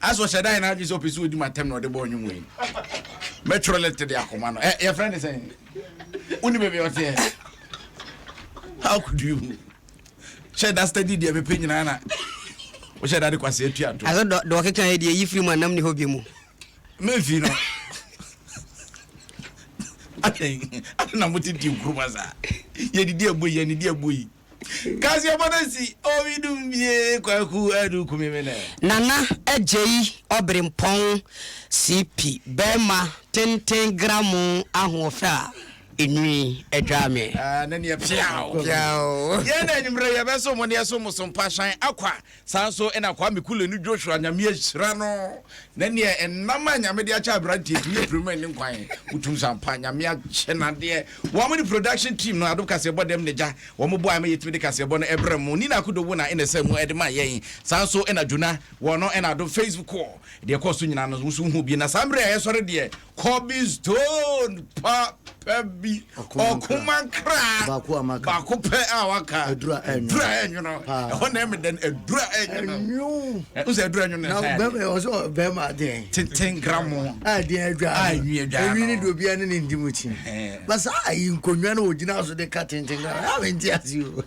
Asɛ ɔhyɛ da yɛ n'adwene sɛ ɔpɛ sɛ ɔdi m'atɛm na ɔde bɔ ɔnwom wei. Mɛtwerɛ lɛtɛ de akɔma no. Ɛ yɛfrɛ ne sɛn? Woni baabi a ɔteɛ? How could you? Hyɛ da steady deɛ mepɛ nyinaa na wohyɛ da de kwase atua to. Asɛ dɔ dɔ ɔkeka yɛ deɛ yi firi mu anam ni hɔ bi mu. Memfi no. Adɛn adɛn na mote di nkuruma saa? Yɛdidi abu yi yɛnidi abu yi. Kaseɛbɔ no si obi dum bie Kwaku Adu Kumi me nɛ. Nana Agyei Ɔberempɔn CP bɛɛma tenten gramo ahoɔfɛ a enwi adwaa me. Ah, ne neɛ piaw. Piaw. Yɛn na anwummerɛ yɛbɛso mo ne yɛso mo so mpa hyɛn akwa. Saa nso na Kwame Kule no Joshua Nyame ahyira no na neɛ ɛnam a Nyame de akyɛ aberanteɛ tumi apiri mu ɛne nkwan wotum sɛ ampa Nyame akyɛ nadeɛ wɔn ne production team no Adom Kaseɛbɔ dɛm ne gya wɔn boa ma yɛtumi de kaseɛbɔ no ɛbrɛ mo Nina Akodowo na ɛna ɛsɛ mu ɛde ma yɛn saa nso ɛna Jona wɔn no ɛna Adom Facebook kɔ deɛ ɛkɔ so nyinaa no nso hu bi na saa mmerɛ a yɛsɔre deɛ Kobe Stone papa bi ɔkomankra baako pɛ a waka adura ɛnwono ɛhɔ na ɛmɛ dɛn adura ɛnwono ɛnso adura ɛnwono na bɛma ɔsɛ bɛma adeɛ tenten gramo adeɛ adwa anwi adwa enwi ne de obiara ne ne ndi mu kyi basa ayi nkonnwa no ogyina so de ka tenten gramo a mente ase o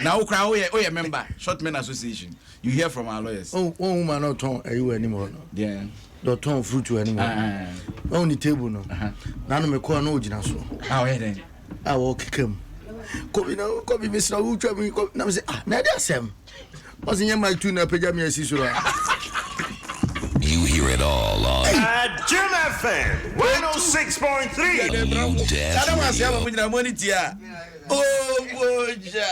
na wokora woyɛ woyɛ member short men association. You hear from our lawyers. Oh, one woman no tɔn ɛyi wɔ anim hɔ no. Yeah. Dɔ tɔn fruit wɔ anim hɔ. Wɔn ni table no. Nanu mi kɔɔ no ogyina so. Ah, ɔyɛ dɛ. A wɔkeka mu. Kɔbi na kɔbi mi sira wotwa mi kɔbi na mi sɛ ah na ɛde asɛm. Ɔsi nyɛ mic tu na apagya mi asi soro a. You hear it all on. At Jim FM 106.3. Sada mo ase ama mo nyinaa mo ani tia. Oh, moja.